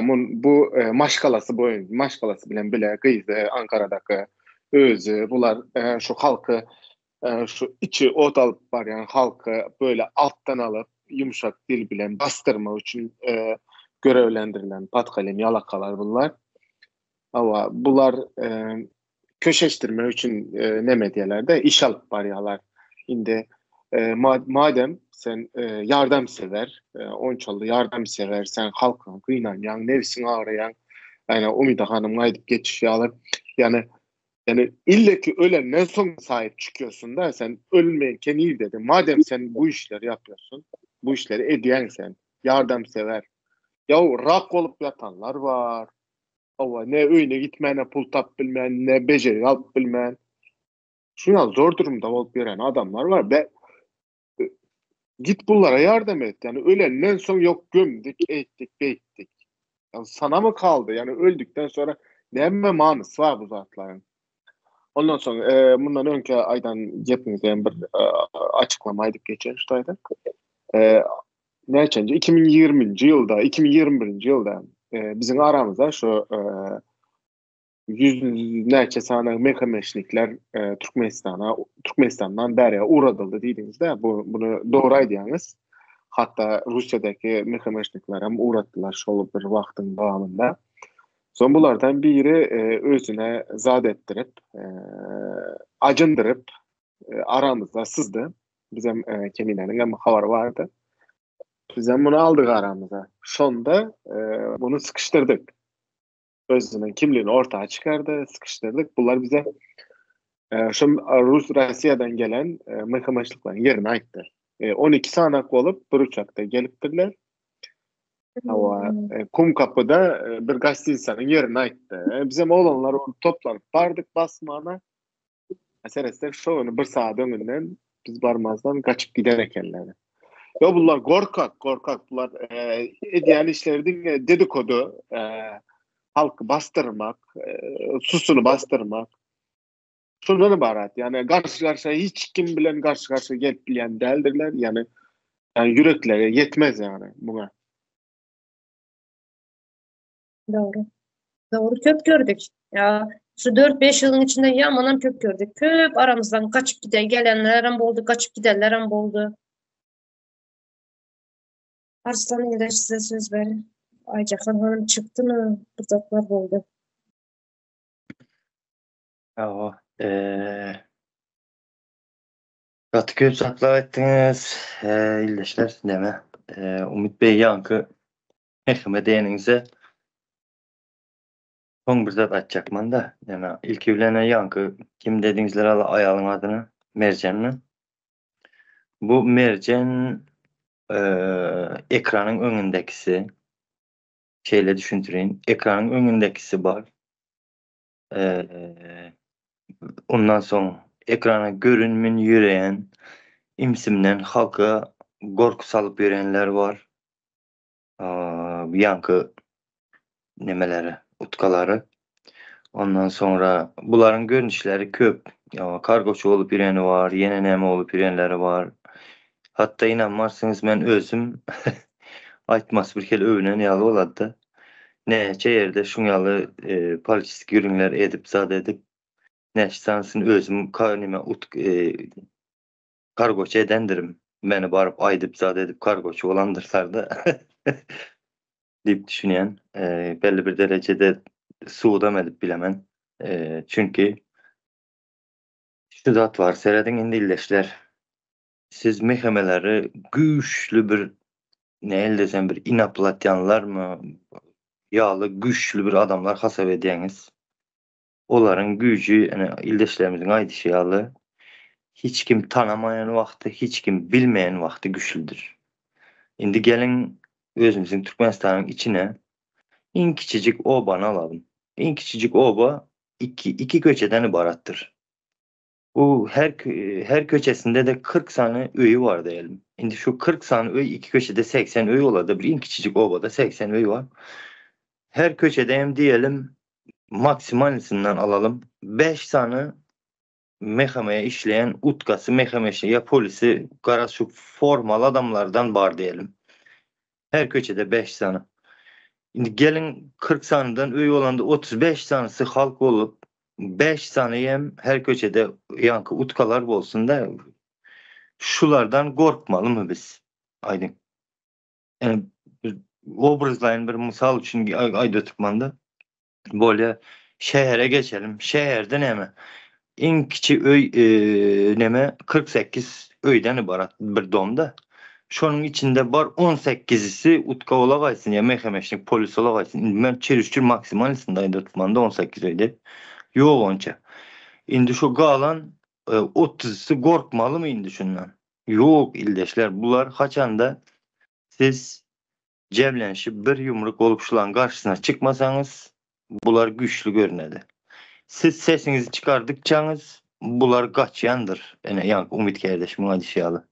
Mun bu maşgalasy boýun, maşgalasy bilen bile gyzy Ankaradaky özi bular şu halky şu içi ot alyp barýan halky böyle altdan alyp ýumşak dil bilen basdyrmak üçin e, görevlendirilen patkalem ýalakalar bunlar. Awa bular e, köşeşdirmek üçin e, neme diýerler de iş alyp barýarlar. Indi e, madem sen e, ýardamsewer, e, onçaly ýardamsewer, sen halkyň gynanýaň, nebsiň agraýaň. Ýani Umida hanym aýdyp geçişi ýaly, ýani Yani ille ki ölenden soň sahip çıkıyorsun da sen ölmeýken il dedi. Madem sen bu işleri yapıyorsun, bu işleri edýäň sen, ýardamsewer. Ya rak bolup ýatanlar bar. Hawa, ne öýüne gitmäne pul tap bilmän, ne bejergi alyp bilmän. Şu ýaly zor durumda bolup ýören adamlar bar. Be git bunlara ýardam et. Yani ölenden soň ýok gömdük, eýtdik, beýtdik. Yani sana mı kaldy? Yani öldükden sonra näme manysy bar bu zatlaryň? Ondan soň e, mundan öňki aýdan gepiňizde hem bir e, açyklama aýdyp geçen şu taýda. E, näçenji 2020-nji ýylda, 2021-nji ýylda e, biziň aramyzda şu e, ýüz näçe sany mehemeşnikler e, Türkmenistana Türkmenistandan bäri ugradyldy diýdiňiz-de, bu bunu dogry aýdýaňyz. Hatda Russiýadaky mehemeşnikler hem ugratdylar şol bir wagtyň dowamynda. Soň bulardan biri e, özüne zat etdirip, e, ajyndyryp e, aramyzda syzdy. Bizem e, Keminäniň hem habary bardy. Bizem bunu aldyk aramyza. Şonda e, bunu sıkıştırdık. Özüniň kimligini orta çykardy, sıkıştyrdyk. Bular bize e, şu Rus Russiýadan gelen e, MHM-çilikleriň ýerini aýtdy. E, 12 sanak bolup bir uçakda gelipdirler. Hawa, e, kum kapyda e, bir gastinsanyň ýerini aýtdy. E, bizem oglanlar toplanyp bardyk basmana. Seretsek şo güni bir saat öňünden biz barmazdan gaçyp giden ekenler. Ýa bular gorkak, gorkak bular e, edýän işleri diňe dedikodu, e, halky bastyrmak, e, susuny bastyrmak. Şundan ybarat. Ýagny garşy-garşa hiç kim bilen garşy-garşa gelip bilýän däldirler. Ýagny ýürekleri ýetmez ýagny muňa. Dogry. Dogry köp gördük. Ya şu 4-5 ýylyň içinde ýamanam köp gördük. Köp aramyzdan gaçyp giden gelenlerem boldy, gaçyp gidenlerem boldy. Arslan ildeş size söz berin. Ayjahan hanım çykdymy? Bir zatlar boldy. Hawa, eee gaty köp zatlar aýtdyňyz, eee ildeşler, neme, eee Umyt beý ýaňky Mehime diýeniňize soň bir zat aýtjakman-da, neme, ilki bilen-ä ýaňky kim dediňizler al aýalyň adyny, Merjenmi? Bu Merjen eee ekranyň öňündekisi, şeýle düşündireýin, ekranyň öňündekisi bar. Ondan soň ekrana görünmün ýöreýän, imsimden halka gorky salyp ýörenler bar. Ýaňky nemeleri, utkalary. Ondan soňra bularyň görnüşleri köp. Kargoçy bolup ýöreni bar, ýene näme bolup ýörenleri bar. Hatda ynanmarsyňyz men özüm aýtmasy bir hili öwünen ýaly bolady-da. Näçe ýerde şuň ýaly poliçeskiý gürrüňler edip zat edip näçe sanysyny özüm neme kargoçy edendirim. Meni baryp aýdyp zat edip kargoçy bolandyrlar-da diýip düşünýän. Belli bir derejede subudam edip bilemen. Çünki şu zat bar serediň indi ildeşler. Siz mehemeleri güýçli bir nähili desem bir inoplatýanlarmy ýaly güýçli bir adamlar hasap edýäňiz. Olaryň güýji ine ildeşlerimiziň aýdyşy ýaly hiç kim tanamaýan wagty, hiç kim bilmeýän wagty güýçlüdir. Indi geliň özümiziň Türkmenistanyň içine iň kiçijik obany alalym. Iň kiçijik oba iki iki köçeden ybaratdyr. Bu her her köçesinde-de 40 sany öýi bar diýelim. Indi şu 40 sany öý iki köçede 80 öý bolady. Bir iň kiçijik obada 80 öý bar. Her köçede hem diýelim maksimalnysyndan alalym 5 sany MHM-ye işleýän utkasy MHM ýa polisi garaz şu formaly adamlardan bar diýelim. Her köçede 5 sany. Indi geliň 40 sanydan öý bolanda 35 sanysy halk bolup 5 sany hem her köçede ýaňky utkalar bolsun-da, şulardan gorkmalymy biz? Aýdyň. Ýani bir obrazlaýyn bir mysal üçin aýdyp oturmanda bolýa. Şähere geçelim. Şäherde näme? Iň kiçi öý neme 48 öýden ybarat bir domda. Şonuň içinde bar 18-si utka bola gaýsyn ýa mehemeşnik polis bola gaýsyn. Indi men çerüşçür maksimalnysynda aýdyp oturmanda 18 öýde. Ýok onça. Indi şu galan 30-sy gorkmalymy indi şundan? Ýok ildeşler bular haçanda siz jemlenşip bir ýumruk bolup şulaň garşysyna çykmasaňyz bular güýçli görünedi. Siz sesiňizi çykardykçaňyz bular gaçýandyr. Ene ýaňky Umyt kärdeşimiň aýdyşy ýaly.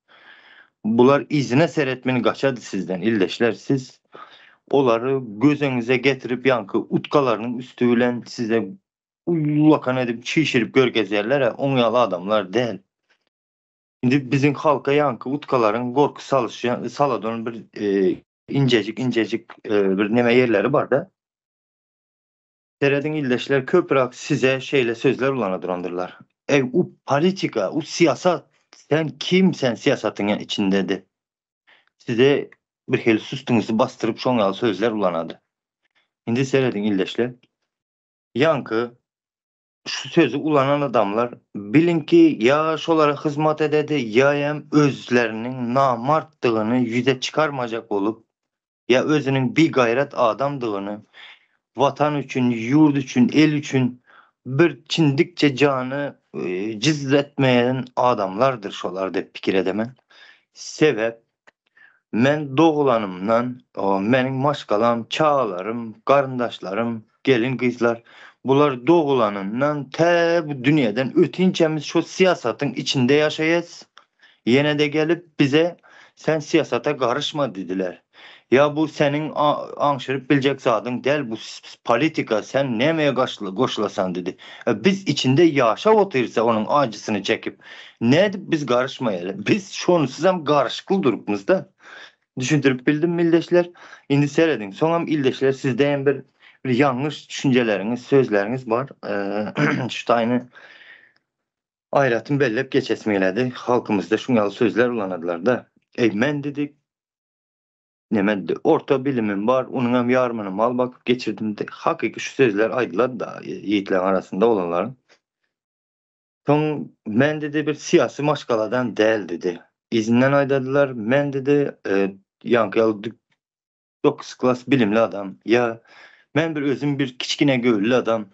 Bular yzyna seretmeni gaçady sizden ildeşler siz olary gözeňize getirip ýaňky utkalarynyň üsti bilen size ullakan edip çişirip görkezýärler-ä oň ýaly adamlar däl. Indi biziň halka ýaňky utkalaryň gorky salyşýan saladan bir injejik injejik bir neme ýerleri barda. Serediň ildeşler köpürak size şeýle sözler ulana durandyrlar. Eý u politika u syýasat sen kim sen syýasatyň içindedi. Size bir hili süstüňizi basdyryp şoň ýaly sözler ulanady. Indi serediň ildeşler. Ýaňky şu sözi ulanan adamlar biliň ki ýa şolara hyzmat ededi ýa hem özleriniň namartdygyny ýüze çykarmajak bolup ýa özüniň bigaýrat adamdygyny watan üçin ýurt üçin el üçin bir çindikçe jany jyz etmeýän adamlardyr şolar dep pikir edemen sebäp men dogulanymdan meniň maşgalam çagalarym garyndaşlarym gelin gyzlar bular dogulanyndan tä bu dünýeden ötinçämiz şo syýasatyň içinde ýaşaýas ýenede gelip bize sen syýasata garyşma didiler. Ýa bu seniň aňşyryp biljek zadyň däl bu politika sen nämeye goşulasan diýdi. Biz içinde ýaşap otyrsa onuň ajysyny çekip nädip biz garyşmaýaly. Biz şonsuzam garyşykly durupmyzda. Düşündirip bildimmi ildeşler? Indi serediň soňam ildeşler sizde hem bir bir ýalňyş düşünjeleriňiz sözleriňiz bar. Şu taýyny aýratyn bellep geçesim geledi. Halkymyzda şuň ýaly sözler ulanadylarda. Eý men diýdik Neme orta bilimim bar, onuňam ýarymyny mal bakyp geçirdim. Hakyky şu sözler aýdylady-da ýigitleriň arasynda oglanlaryň. Soň men dedi bir syýasy maşgaladan däl dedi. Yzyndan aýdadylar, men dedi ýaňky ýaly dokuz klas bilimli adam ýa men bir özüm bir kiçgine göwünli adam.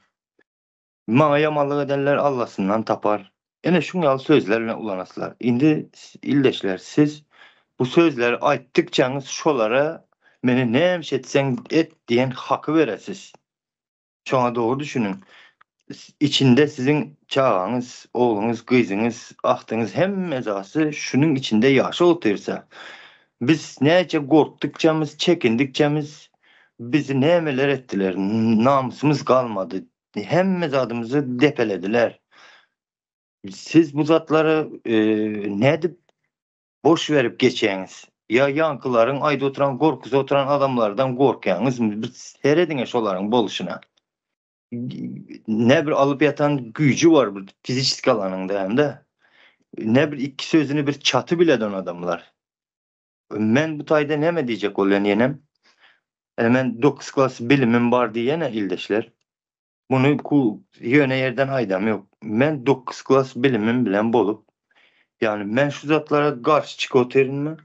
Maňa ýamanlyk edenler Allasyndan tapar. Ene şuň ýaly sözler bilen ulanaslar. Indi ildeşler siz bu sözleri aýtdykçaňyz şolara meni nämiş etseň et diýen haky beresiz. Şoňa dogry düşüniň. Içinde siziň çagaňyz, ogluňyz, gyzyňyz, agtyňyz hemme zasy şunuň içinde ýaşap otyrsa. Biz näçe gorkdukçamyz, çekindikçemiz bizi nämeler etdiler, namysymyz galmady, hemme zadymyzy depelediler. Siz bu zatlary nädip boş berip geçýäňiz? Ýa ýaňkylaryň aýda oturan, gorkuza oturan adamlardan gorkýaňyzmy? Bir serediňä şolaryň bolşuna. Ne bir alyp ýatan güýji bar bir fiziçeski alanyňda hem-de. Ne bir iki sözüni bir çaty bileden adamlar. Men bu taýda näme diýjek bolýan ýenem? Ene men dokuz klas bilimim bar diýýän-ä ildeşler. Muny ku ýöne ýerden aýdam ýok. Men dokuz klas bilimim bilen bolup, ýagny men şu zatlara garşy çykyp otyrynmy?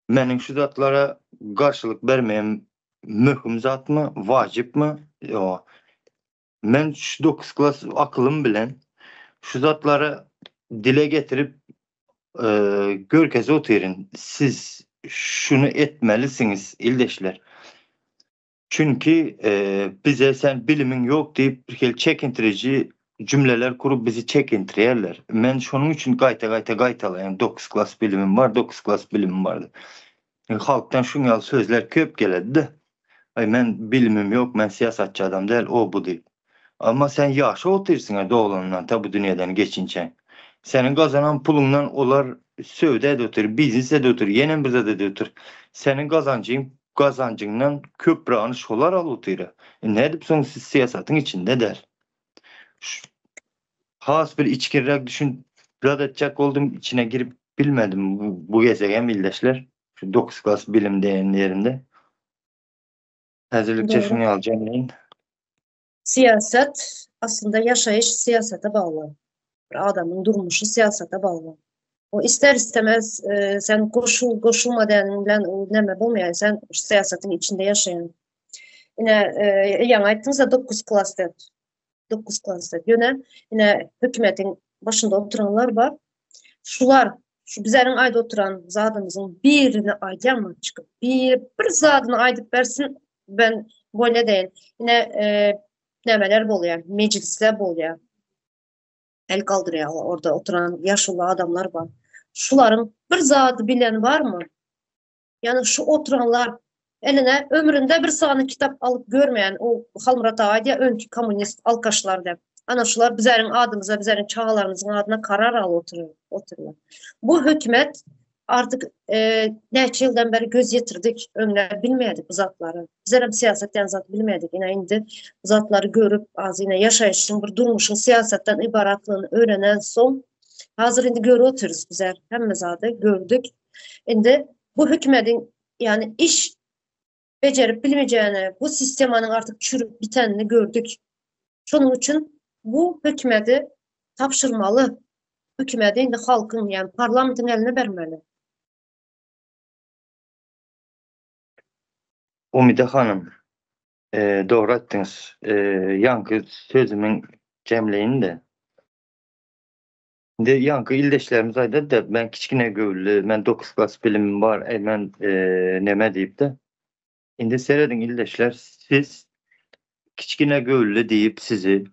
Meniň şu zatlara garşylyk bermegim möhüm zatmy, wajypmy? Ýok. Men şu dokuz klas akylym bilen şu zatlary dile getirip görkezip otyryn. Siz şuny etmelisiňiz ildeşler. Çünki bize sen bilimiň ýok diýip bir hili çekintiriji jümleler kurup bizi çekintirýärler. Men şonuň üçin gaýta-gaýta gaýtalaýan dokuz klas bilimim bar, dokuz klas bilimim bar diýip. Halkdan şuň ýaly sözler köp geledi-de. Aý men bilimim ýok, men syýasatçy adam däl, o bu diýip. Emma sen ýaşap otyrsyň-a doglanyndan ta bu dünýeden geçinçäň. Seniň gazanan puluňdan olar söwda edip otyr, biznes edip otyr, ýenem bir zat edip otyr. Seniň gazanjyň gazanjyňdan köprägini şolar alyp otyr-a. Nädip soň siz syýasatyň içinde däl? Has bir içgirräk düşünip zat etjek boldum, içine girip bilmedim bu gezegem ildeşler. Şu dokuz klas bilim diýen ýerinde. Häzirlikçe Dogry. şuny ýaly jemleýin. Syýasat aslynda ýaşaýyş syýasata bagly. Bir adamyň durmuşy syýasata bagly. O ister istemez e, sen goşul goşulma diýeniň bilen o näme bolmaýar. Sen syýasatyň içinde ýaşaýan. Ine e, ýaňy aýtdyňyz-a 9 klas diýip. 9 klas diýip. Ýöne ine hökümetiň başynda oturanlar bar. Şular şu bizleriň aýdyp oturan zadymyzyň birini aýdýarmy çykyp? Bir bir zadyny aýdyp bersin. Ben bolýa deýin. Ine e, nämeler bolýar? Mejlisler bolýar. El galdyrýarlar orada oturan ýaşuly adamlar bar. Şularyň bir zady bilen barmy? Ýani şu oturanlar eline ömründe bir sany kitap alyp görmeýän o Halmyrat aga aýdýar öňki kommunist alkaşlar diýip. Ana şular bizleriň adymyza, bizleriň çagalarymyzyň adyna karar alyp oturyr, oturýar. Bu hökümet artık e, näçe ýyldan beri göz ýetirdik, öňler bilmeýärdik bu zatlary. Bizler hem syýasat diýen zat bilmedik. Ine indi bu zatlary görüp, az ine ýaşaýşyň bir durmuşyň syýasatdan ybaratlygyny öwrenen soň, hazır indi görüp otyrys bizler hemme zady gördük. Indi bu hökümetiň ýagny iş bejerip bilmejegini, bu sistemanyň artık çürüp bitenini gördük. Şonuň üçin bu hökümeti tabşyrmaly. Hökümeti indi halkyň, ýagny parlamentiň eline bermeli. Umyda hanym, dogry aýtdyňyz. Ýaňky sözümiň jemleýin-de. Indi ýaňky ildeşlerimiz aýdady-da, men kiçgine göwünli, men dokuz klas bilimim bar, eý men neme diýip-de. Indi serediň ildeşler, siz kiçgine göwünli diýip sizi,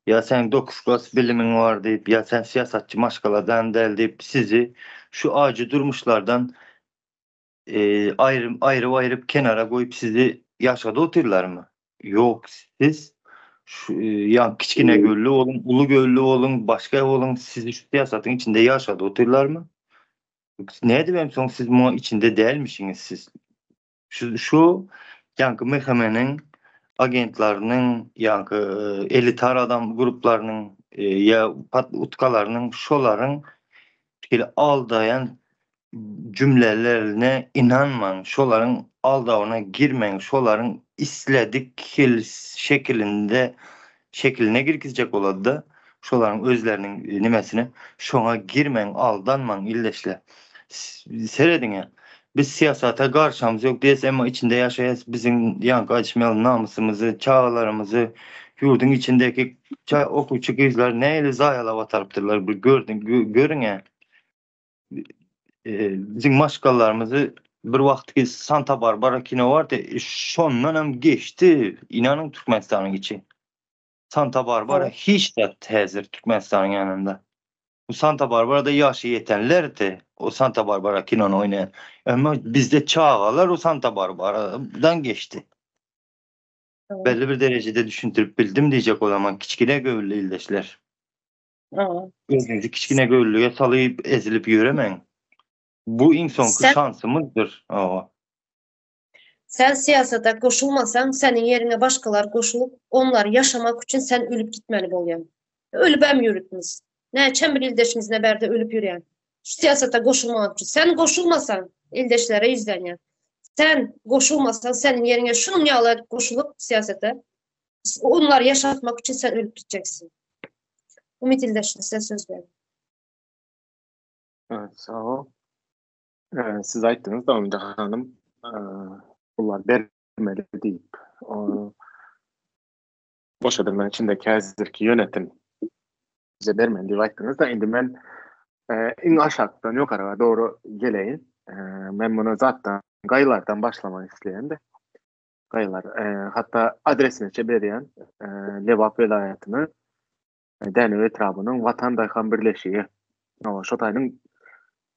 ýa seň dokuz klas bilimiň bar diýip, ýa sen syýasatçy maşgaladan däl diýip sizi şu ajy durmuşlardan. Aýry aýryp kenara goýup sizi ýaşadyp otyrlarmy? Ýok, siz şu ýa kiçgine gölli boluň, uly gölli boluň, başga boluň, sizi şu syýasatyň içinde ýaşadyp otyrlarmy? Nädip soň siz muňa içinde dälmişiňiz siz? Şu şu ýaňky MHM-niň agentleriniň, ýaňky elitar adam gruplarynyň ýa utkalarynyň şolaryň şeýle aldaýan jümlelerine ynanmaň, şolaryň aldawyna girmäň, şolaryň isledik hil şekilinde şekiline girgizjek bolady-da, şolaryň özleriniň nimesine, şoňa girmäň, aldanmaň ildeşler. Serediň-ä, biz syýasata garşamyz ýok diýes, emma içinde ýaşaýas, biziň ýaňky aýdyşym ýaly namysymyzy, çagalarymyzy, ýurduň içindäki okuwçy gyzlary nähili zaýalap atarypdyrlar, bir gördüň, görüň-ä. Biziň maşgalalarymyzy bir wagtky Santa Barbara kino bardy, şondan hem geçdi, inanyň Türkmenistanyň içi. Santa Barbara hiç zat häzir Türkmenistanyň ýanynda. Bu Santa Barbarada ýaşy ýetenlerdi, o Santa Barbara kinony oýnaýan. Emma bizde çagalar o Santa Barbaradan geçdi. Belli bir derejede düşündirip bildim diýjek bolaman kiçgine göwünli ildeşler. Özüňizi kiçgine göwünlige salyp ezilip ýöremäň. Bu iň soňky şansymyzdyr. Hawa. Sen syýasata goşulmasaň, seniň ýeriňe başgalar goşulyp, onlar ýaşamak üçin sen ölüp gitmeli bolýaň. Ölübem ýörütmiz. Näçe bir ildeşimiz ne bärde ölüp ýörýän. Şu syýasata goşulmamak üçin. Sen goşulmasaň, ildeşlere ýüzlenýän. Sen goşulmasaň, seniň ýeriňe şunuň ýaly goşulyp syýasata, onlary ýaşatmak üçin sen ölüp gitjeksiň. Umyt ildeşler, size söz berýän. Evet, sag bol. Siz aýtdyňyz da Umyda hanym, pullar bermeli diýip. Boşadylmagyň içindäki häzirki ýönetim bize bermeli diýip aýtdyňyz da, indi men iň aşakdan ýokara dogry geleýin. Men muny zatdan, gaýylardan başlamak isleýän-de. Gaýylar, hatda adresini berýän, Lebap welaýatynyň Dänew etrabynyň Watan daýhan birleşigi. Hawa, şo taýynyň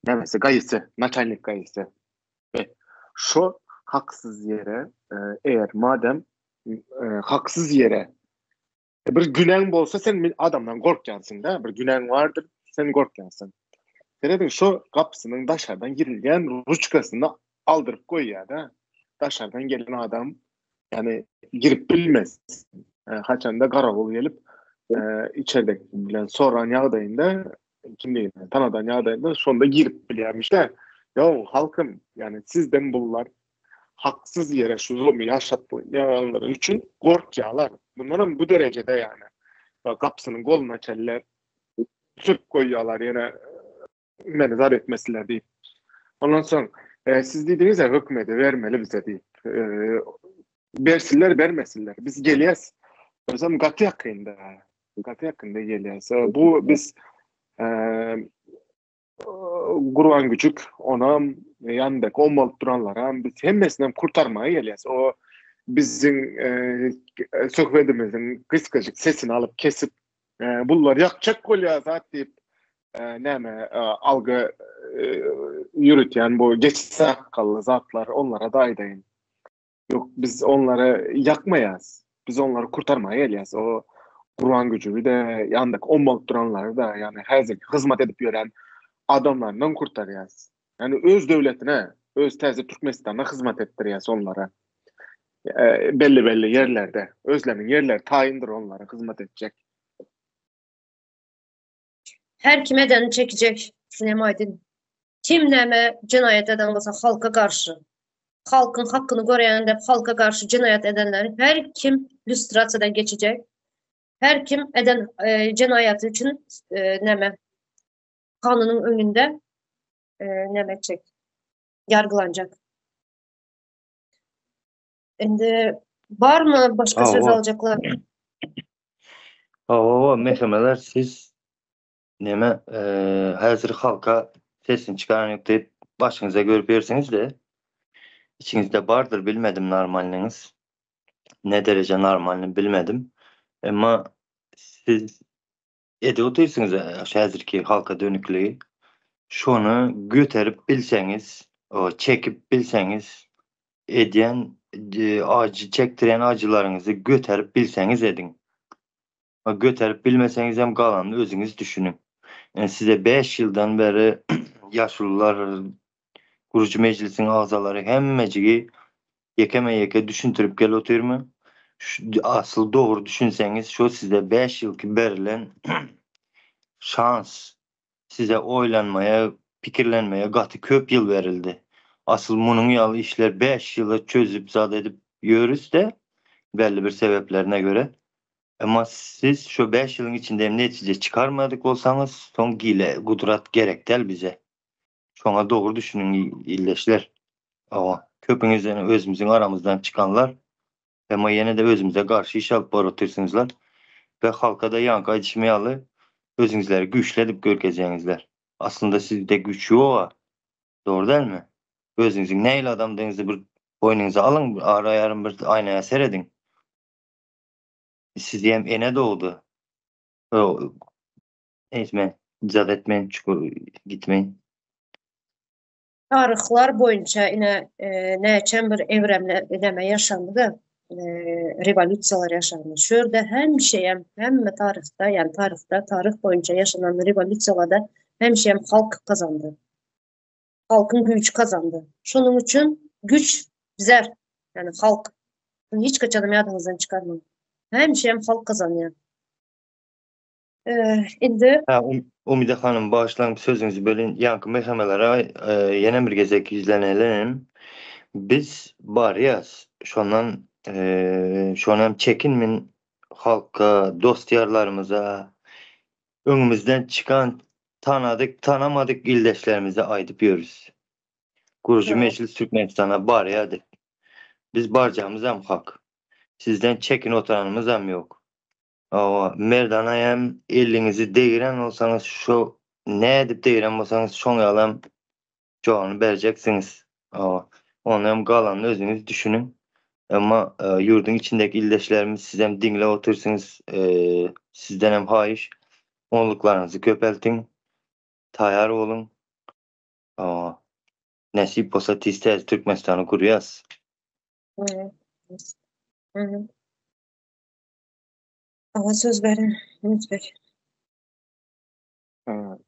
nämesi, gaýysy, naçalnik gaýysy. E, şo haksyz ýere, e, eger madem e, haksyz ýere e, bir günäň bolsa sen adamdan gorkýansyň-da, bir günäň bardyr, sen gorkýansyň. Serediň, şo gapysynyň daşardan girilýän ruçkasyny aldyryp goýýar-da. Daşardan gelen adam ýani girip bilmez. E, haçanda garawul gelip e, içerde bilen soran ýagdaýynda kimligini tanadan ýagdaýynda şonda girip bilýärmiş-de. Ýo, halkym, ýani sizden bullar haksyz ýere şu zulmy ýaşatýanlary üçin gorkýarlar. Bundan hem bu derejede ýani gapysynyň goluna çenli sürüp goýýarlar ýene meni zar etmesinler diýip. Ondan soň e, siz diýdiňiz ya hökümete bermeli bize diýip. E, bersinler bermesinler. Biz gelýäs. Özem gaty ýakynda. Gaty ýakynda gelýäs. E, bu biz e, Gurban Güjük, onam ýanyndaky ommalyp duranlaram biz hemmesinem kurtarmaga gelýäs. O biziň e, söhbedimiziň gysgajyk sesini alyp kesip e, bullar ýakjak bolýar zat diýip näme algy ýöretýän bu geçi sakgally zatlar onlara da aýdaýyn. Ýok, biz onlara ýakmaýas. Biz onlary kurtarmaga gelýäs. O Gurban güjügi de, ýandaky ommalyp duranlary da, ýagny häzirki hyzmat edip ýören adamlaryndan kurtarýas. Ýagny öz döwletine, öz täze Türkmenistana hyzmat etdirýäs onlara. Belli-belli ýerlerde, özleriniň ýerleri taýyndyr onlara hyzmat etjek. Her kim edenini çekecek. Sinem Aydın. Kim näme jenaýat eden bolsa halka garşy, halkyň hakyny görýän dep halka garşy jenaýat edenleri her kim lüstrasiýadan geçecek. Her kim eden e, jenaýaty üçin e, näme kanunyň öňünde e, näme etjek? Yargılanacak. Indi barmy başga söz aljaklar? Hawa, mesemeler siz neme häzir halka sesini çykaran ýok diýip başyňyza görüp ýörsiňiz-de içiňizde bardyr bilmedim normalnyňyz ne dereje normalny bilmedim emma siz edip otyrsyňyz häzirki halka dönükligi şony göterip bilseňiz. Çekip bilseňiz, edýän ajy çekdirýän ajylaryňyzy göterip bilseňiz ediň. Göterip bilmeseňiz hem galanyny özüňiz düşüniň. Size 5 ýyldan bäri ýaşulular, gurujy mejlisiň agzalary hemmejigi ýekeme-ýeke düşündirip gelip otyrmy? Asyl dogry düşünseňiz şo size 5 ýylky berilen şans. Size oýlanmaýa, pikirlenmäge gaty köp ýyl berildi. Asyl munuň ýaly işler 5 ýyla çözüp zat edip ýörüs-de, belli bir sebäplerine göre. Emma siz şo 5 ýylyň içinde hem netije çykarmadyk bolsaňyz, soň gile, gudrat gerek däl bize. Şoňa dogry düşüniň ildeşler. Hawa, köpüňiz ýene özümiziň aramyzdan çykanlar, emma ýene-de özümize garşy iş alyp baryp otyrsyňyzlar we halka-da ýaňky aýdyşym ýaly özüňizleri güýçli edip görkezýäňizler. Aslynda sizde güýç ýog-a. Dogry dälmi? Özüňiziň nähili adamdygyňyzy bir boýnuňyza alyň, ara-ýarym bir aýnaya serediň. Sizi hem ene dogdy. Neyse men ijaz etmeýin, çukur gitmeýin. Taryhlar boýunça ine näçem bir evremle edeme ýaşandy-da, rewolýusiýalar ýaşandy. Şu ýerde hemişe hem hemme taryhda, ýani taryhda, taryh boýunça ýaşanan rewolýusiýalarda hemişe hem halk gazandy. Halkyň güýji gazandy. Şonuň üçin güýç bizler, ýani halk. Bunu hiç haçanam ýadyňyzdan çykarmaň. Hemişe hem halk gazanýar. Indi Ha, Umide hanym, bagyşlaň sözüňizi bölin. Ýaňky mehemelere ýene bir gezek ýüzlenelim. Biz barýas. Şondan şonam çekinmin halka, dost-ýarlarymyza, öňümizden çykan tanadyk, tanamadyk ildeşlerimize aýdyp ýörüs. Gurujy mejlis Türkmenistana barýar diýip. Biz barjamyzam hak. Sizden çekin oturanymyzam ýok. Hawa, Merdana hem eliňizi degiren bolsaňyz şo nädip degiren bolsaňyz şoň ýalam jogabyny berjeksiňiz. Hawa, ony hem galanyny özüňiz düşüniň. Emma ýurduň içindäki ildeşlerimiz sizem diňläp otyrsyňyz, sizden hem haýyş, onluklaryňyzy köpeltiň, taýar boluň. Hawa, nesip bolsa tiz täze Türkmenistany gurýas. Saňa söz beren Ümit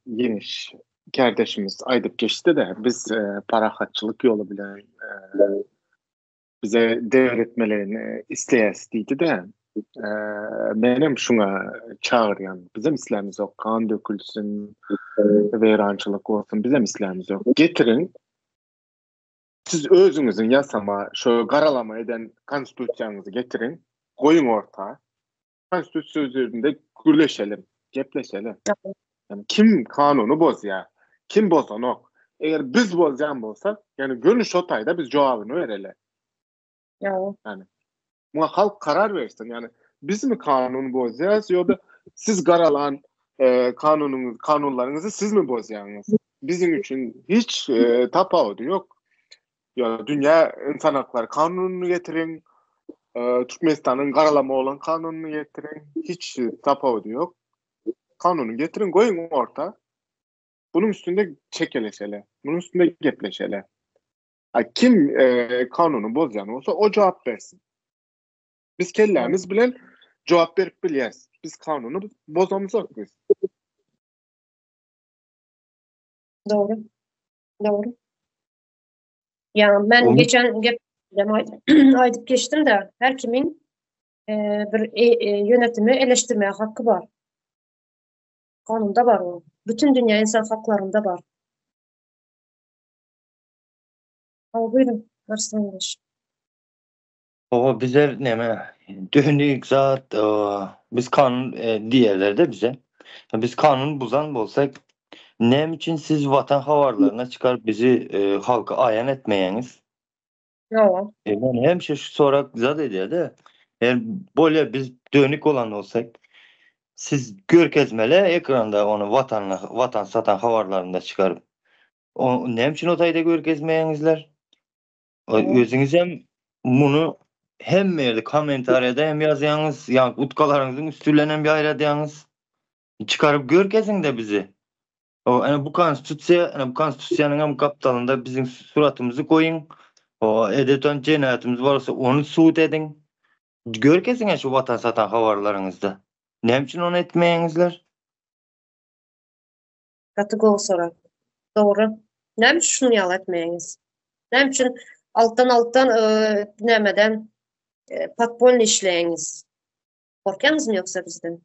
Ýeňiş kärdeşimiz aýdyp geçdi-de, biz parahatçylyk ýoly bilen bize devretmelerini isleýäs diýdi-de. Menem şuňa çagyrýan. Bizem islämizok, gan dökülsin, weýrançylyk bolsun, bizem islämizok. Getiriň, Siz özüňiziň ýasama, şo garalama eden konstitusiýaňyzy getiriň, goýuň orta. Konstitusiýa üzerinde gürleşelim, gepleşelim. Yani kim kanuny bozýar, kim bozanok. Eger biz bozýan bolsak, ýani göni şo taýda biz jogabyny bereli. Ýa. Yani muňa halk karar bersin. Yani bizmi kanuny bozýas ýa-da siz garalan e, kanunyňyz, kanunlaryňyzy sizmi bozýaňyz? Biziň üçin hiç e, tapawudy ýok. Ýa dünýä insan haklary kanunyny getiriň, e, Türkmenistanyň garalama bolan kanunyny getiriň, hiç tapawudy ýok. Kanuny getiriň, goýuň orta. Bunuň üstünde çekeleşeli, bunuň üstünde gepleşeli. A kim e, kanuny bozýan bolsa o jogap bersin. Biz kellämiz bilen jogap berip bilýäs. Biz kanuny bozamyzok biz. Dogry. Dogry. Ya men geçen gep aýdyp geçdim de her kimin e, bir e, e, yönetimi eleştirmeye hakkı bar. Kanunda bar o. Bütün dünya insan haklarında bar. Hawa buyurun Arslanbaş. Hawa bizler neme dönük zat biz kanun diýerlerde bize. Biz kanun buzan bolsak näme üçin siz watan habarlaryna çykaryp bizi halka aýan etmeýäňiz? Hawa. Men hemişe şu sorak zat edýär-de. Eger bolýa biz dönük bolan bolsak siz görkezmeli ekranda ony watan watan satan habarlarynda çykaryp. O näme üçin o taýda görkezmeýäňizler? Özüňiz hem muny hemme ýerde kommentariýada hem ýazýaňyz, ýa utkalaryňyzyň üsti bilen hem ýaýradýaňyz. Çykaryp görkeziň-de bizi. O, ene bu konstitusiýa, ene bu konstitusiýanyň hem gapdalynda biziň suratymyzy goýuň. O, edeton jenaýatymyz bolsa ony sud ediň. Görkeziň şu watan satan habarlaryňyzda. Näme üçin ony etmeýäňizler? Gaty gowy sorag. Dogry. Näme üçin şuny ýaly etmeýäňiz? Näme üçin altdan altdan nämeden podpolny işleýäňiz? Gorkýaňyzmy ýogsa bizden?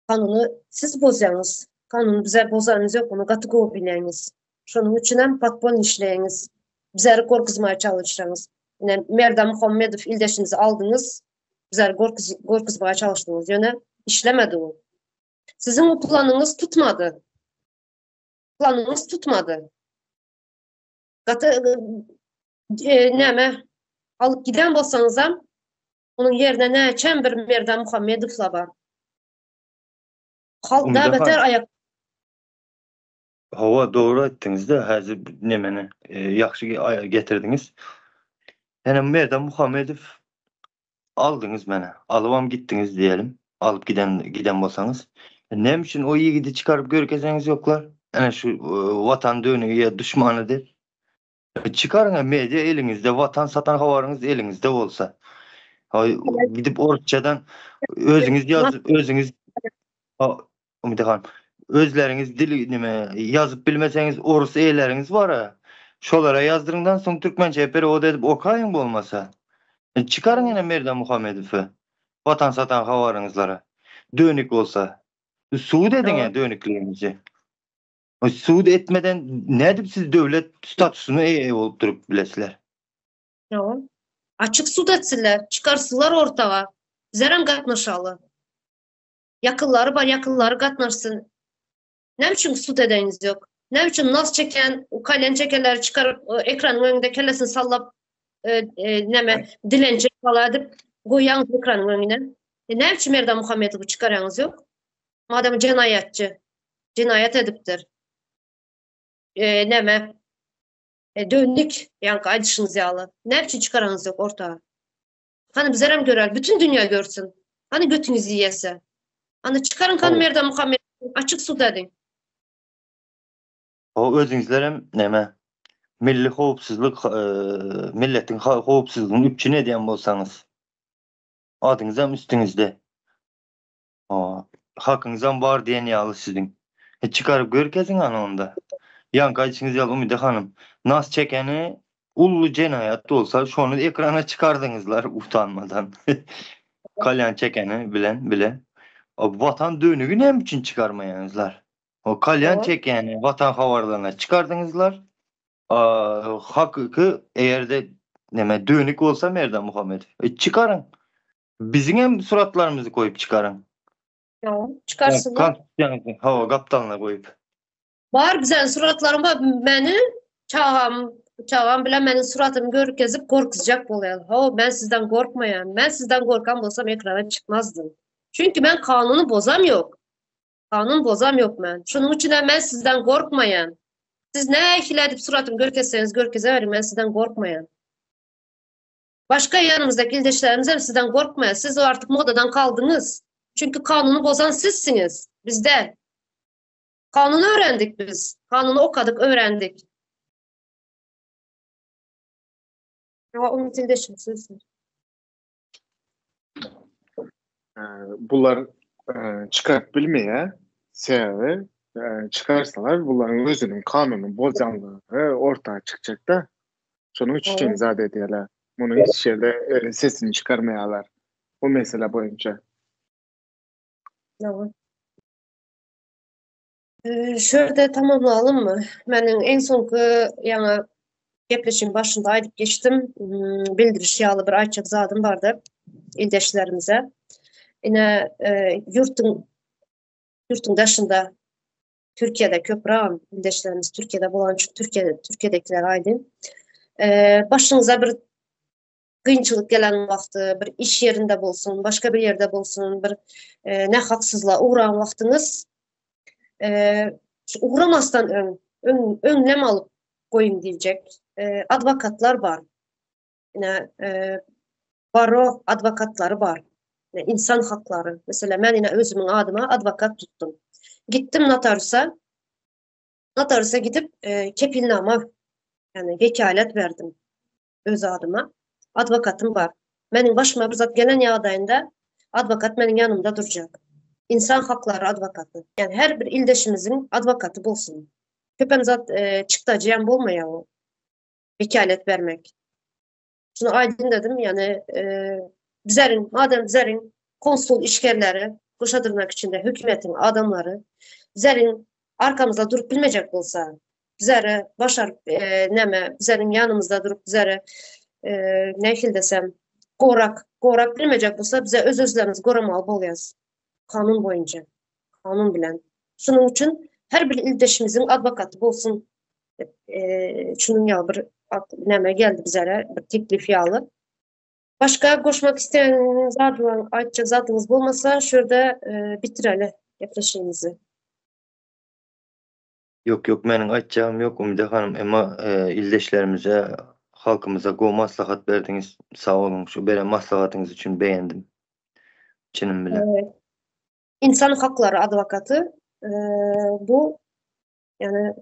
Kanuny siz bozýaňyz. Kanuny bize bozanyňyz ýok, ony gaty gowy bilýäňiz. Şonuň üçin hem podpolny işleýäňiz. Bizleri gorkuzmaga çalyşýaňyz. Ine, Merdan Muhammedow ildeşimizi aldyňyz, bizleri gorkuzmaga çalyşdyňyz. Ýöne işlemedi o. Siziň o planyňyz tutmady. Planyňyz tutmady. Gaty e, näme alyp giden bolsaňyzam Onuň ýerine näçem bir Merdan Muhammedowlar bar. Halk da beter aýak. Hawa, dogry aýtdyňyz-da, häzir nemeni e, ýagşy getirdiňiz. Ýöne Merdan Muhammedow aldyňyz meni. Alybam gitdiňiz diýelim. Alyp giden giden bolsaňyz. Näme üçin o ýigidi çykaryp görkezeňiz ýoklar? Ene şu e, watan dönügi ýa duşmany diýip. Çykaryň media eliňizde, watan satan habaryňyz eliňizde bolsa. Gidip orsçadan özüňiz ýazyp, özüňiz Umyda hanym, özleriňiz dil nime ýazyp bilmeseňiz orus eýeleriňiz bar-a. Şolara ýazdyryňdan soň türkmençe perewod edip okaýyň bolmasa. Çykaryň ene Merdan Muhammedowy. Watan satan habaryňyzlara. Dönük bolsa. Sud ediň-ä dönükligiňizi. Sud etmeden nädip siz döwlet statusyna eýe bolup durup bilesizler? Ýok. Açyk sud etsinler, çykarsynlar ortaga. Bizlerem gatnaşaly. Ýakynlary bar, ýakynlary gatnaşsyn. Näme üçin sud edeňiz ýok? Näme üçin nas çeken, kalýan çekenleri çykaryp, e, ekranyň öňünde kellesini sallap, e, e, näme dilenji bala edip goýýaňyz ekranyň öňüne? E, näme üçin Merdan Muhammedowy çykarýaňyz ýok? Madem jenaýatçy, jenaýat edipdir. E, näme? E, dönük, ýaňky aýdyşyňyz ýaly. Näme üçin çykaranyňyz ýok orta? Hany bizlerem görer, bütün dünýä görsün. Hany götüňizi iýese. Hany çykaryň hany Merdan Muhammet açyk sud ediň. O özüňizlerem näme? Milli howpsuzlyk, e, milletiň howpsuzlygyny üpjün edýän bolsaňyz, adyňyzam üstüňizde. Hakyňyzam bar diýen ýaly siziň. E, çykaryp görkeziň ana onda. Ýaňky aýdyşyňyz ýaly Umyda hanym, nas çekeni uly jenaýat bolsa şony ekrana çykardyňyzlar utanmadan. Kalýan çekeni bilen bile. Watan dönügi näme üçin çykarmaýaňyzlar? O kalýan çekeni watan habarlaryna çykardyňyzlar. Hakyky eger-de neme dönük bolsa Merdan Muhammedow. E, çykaryň. Biziň hem suratlarymyzy goýup çykaryň. Ýa, çykarsynlar. Konstitusiýaňyzy hawa gapdalyna goýup. Bar bizen suratlarym bar. Meni çagam, çagam bilen meniň suratymy görkezip gorkuzjak bolýar. Hawa, men sizden gorkmaýan. Men sizden gorkan bolsam ekrana çykmazdym. Çünki men kanuny bozam ýok. Kanun bozam ýok men. Şonuň üçin hem men sizden gorkmaýan. Siz nähili edip suratymy görkezseňiz görkezeweriň, men sizden gorkmaýan. Başga ýanymyzdaky ildeşlerimiz hem sizden gorkmaýar. Siz artık modadan kaldyňyz. Çünki kanuny bozan sizsiňiz. Biz däl. Kanuny öwrendik biz. Kanuny okadyk, öwrendik. Ýa Umyt ildeşim sizsiň. Bular e, çykaryp bilmeýär. Sebäbi e, çykarsalar bularyň özüniň kanuny bozanlygy orta çykjakda. Şonuň üçin zat edýärler. Muny hiç ýerde e, sesini çykarmaýarlar. Bu mesele boýunça. Dogry. E, şu ýerde tamamlalymmy? Meniň iň soňky ýaňy gepleşigiň başynda aýdyp geçdim. Hmm, bildiriş ýaly bir aýtjak zadym bardy ildeşlerimize. Ine, e, ýurtuň ýurtuň daşynda Türkiýede köprägem ildeşlerimiz Türkiýede bolan üçin Türkiýede Türkiýedekilere aýdyn. Ee, başyňyza bir kynçylyk gelen wagty, bir iş ýerinde bolsun, başga bir ýerde bolsun, bir e, nähaksyzlyga ugran wagtyňyz e, ugramasdan öň, öň öňlem alyp goýun diýjek e, adwokatlar bar. Ine, e, baro adwokatlary bar. Ine, insan haklary. Mesela men ine özümiň adyma adwokat tutdum. Gitdim notariusa. Notariusa gidip kepilnama, ýagny wekalet berdim öz adyma. Adwokatym bar. Meniň başyma bir zat gelen ýagdaýynda adwokat meniň ýanymda durjak. Ynsan haklary adwokaty. Ýagny her bir ildeşimiziň adwokaty bolsun. Köpem zat çykdajyam bolmaýar o wekalet bermek. Şuny aýdyň dedim, ýagny bizleriň, madem bizleriň konsul işgärleri, goşa dyrnak içinde hökümetiň adamlary bizleriň arkamyzda durup bilmejek bolsa, bizlere başaryp näme, bizleriň ýanymyzda durup bizlere nähili desem, gorak, gorap bilmejek bolsa, bize öz-özlerimizi goramaly bolýas. Kanun boýunça, kanun bilen. Şunuň üçin her bir ildeşimiziň adwokaty bolsun Şunuň ýaly bir näme geldi bizlere, bir teklif ýaly. Başga goşmak isleýän zadyňyz, aýtjak zadyňyz bolmasa, şu ýerde bitireli gepleşigimizi. Ýok, ýok, meniň aýtjagym ýok, Umyda hanym, emma ildeşlerimize, halkymyza gowy maslahat berdiňiz. Sag boluň, şu beren maslahatyňyz üçin begendim. Çynym bilen. Ynsan haklary adwokaty bu Ýagny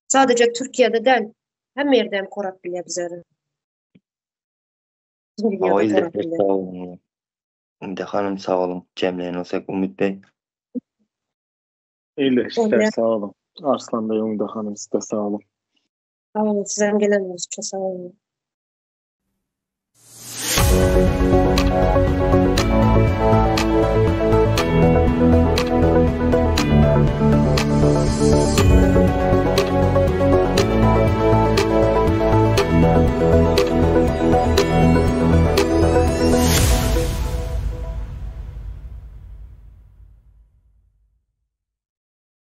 sadece Türkiýede däl, hemme ýerde hem korap bilýär bizleri. Bütün dünýäde korap bilýär. Umyda hanym sag boluň. Jemleýän bolsak Umyt Bey. Ildeşler sag boluň. Arslan Bey, Umyda hanym sizde sag boluň. Sag boluň, sizem geleniňiz üçin sag boluň.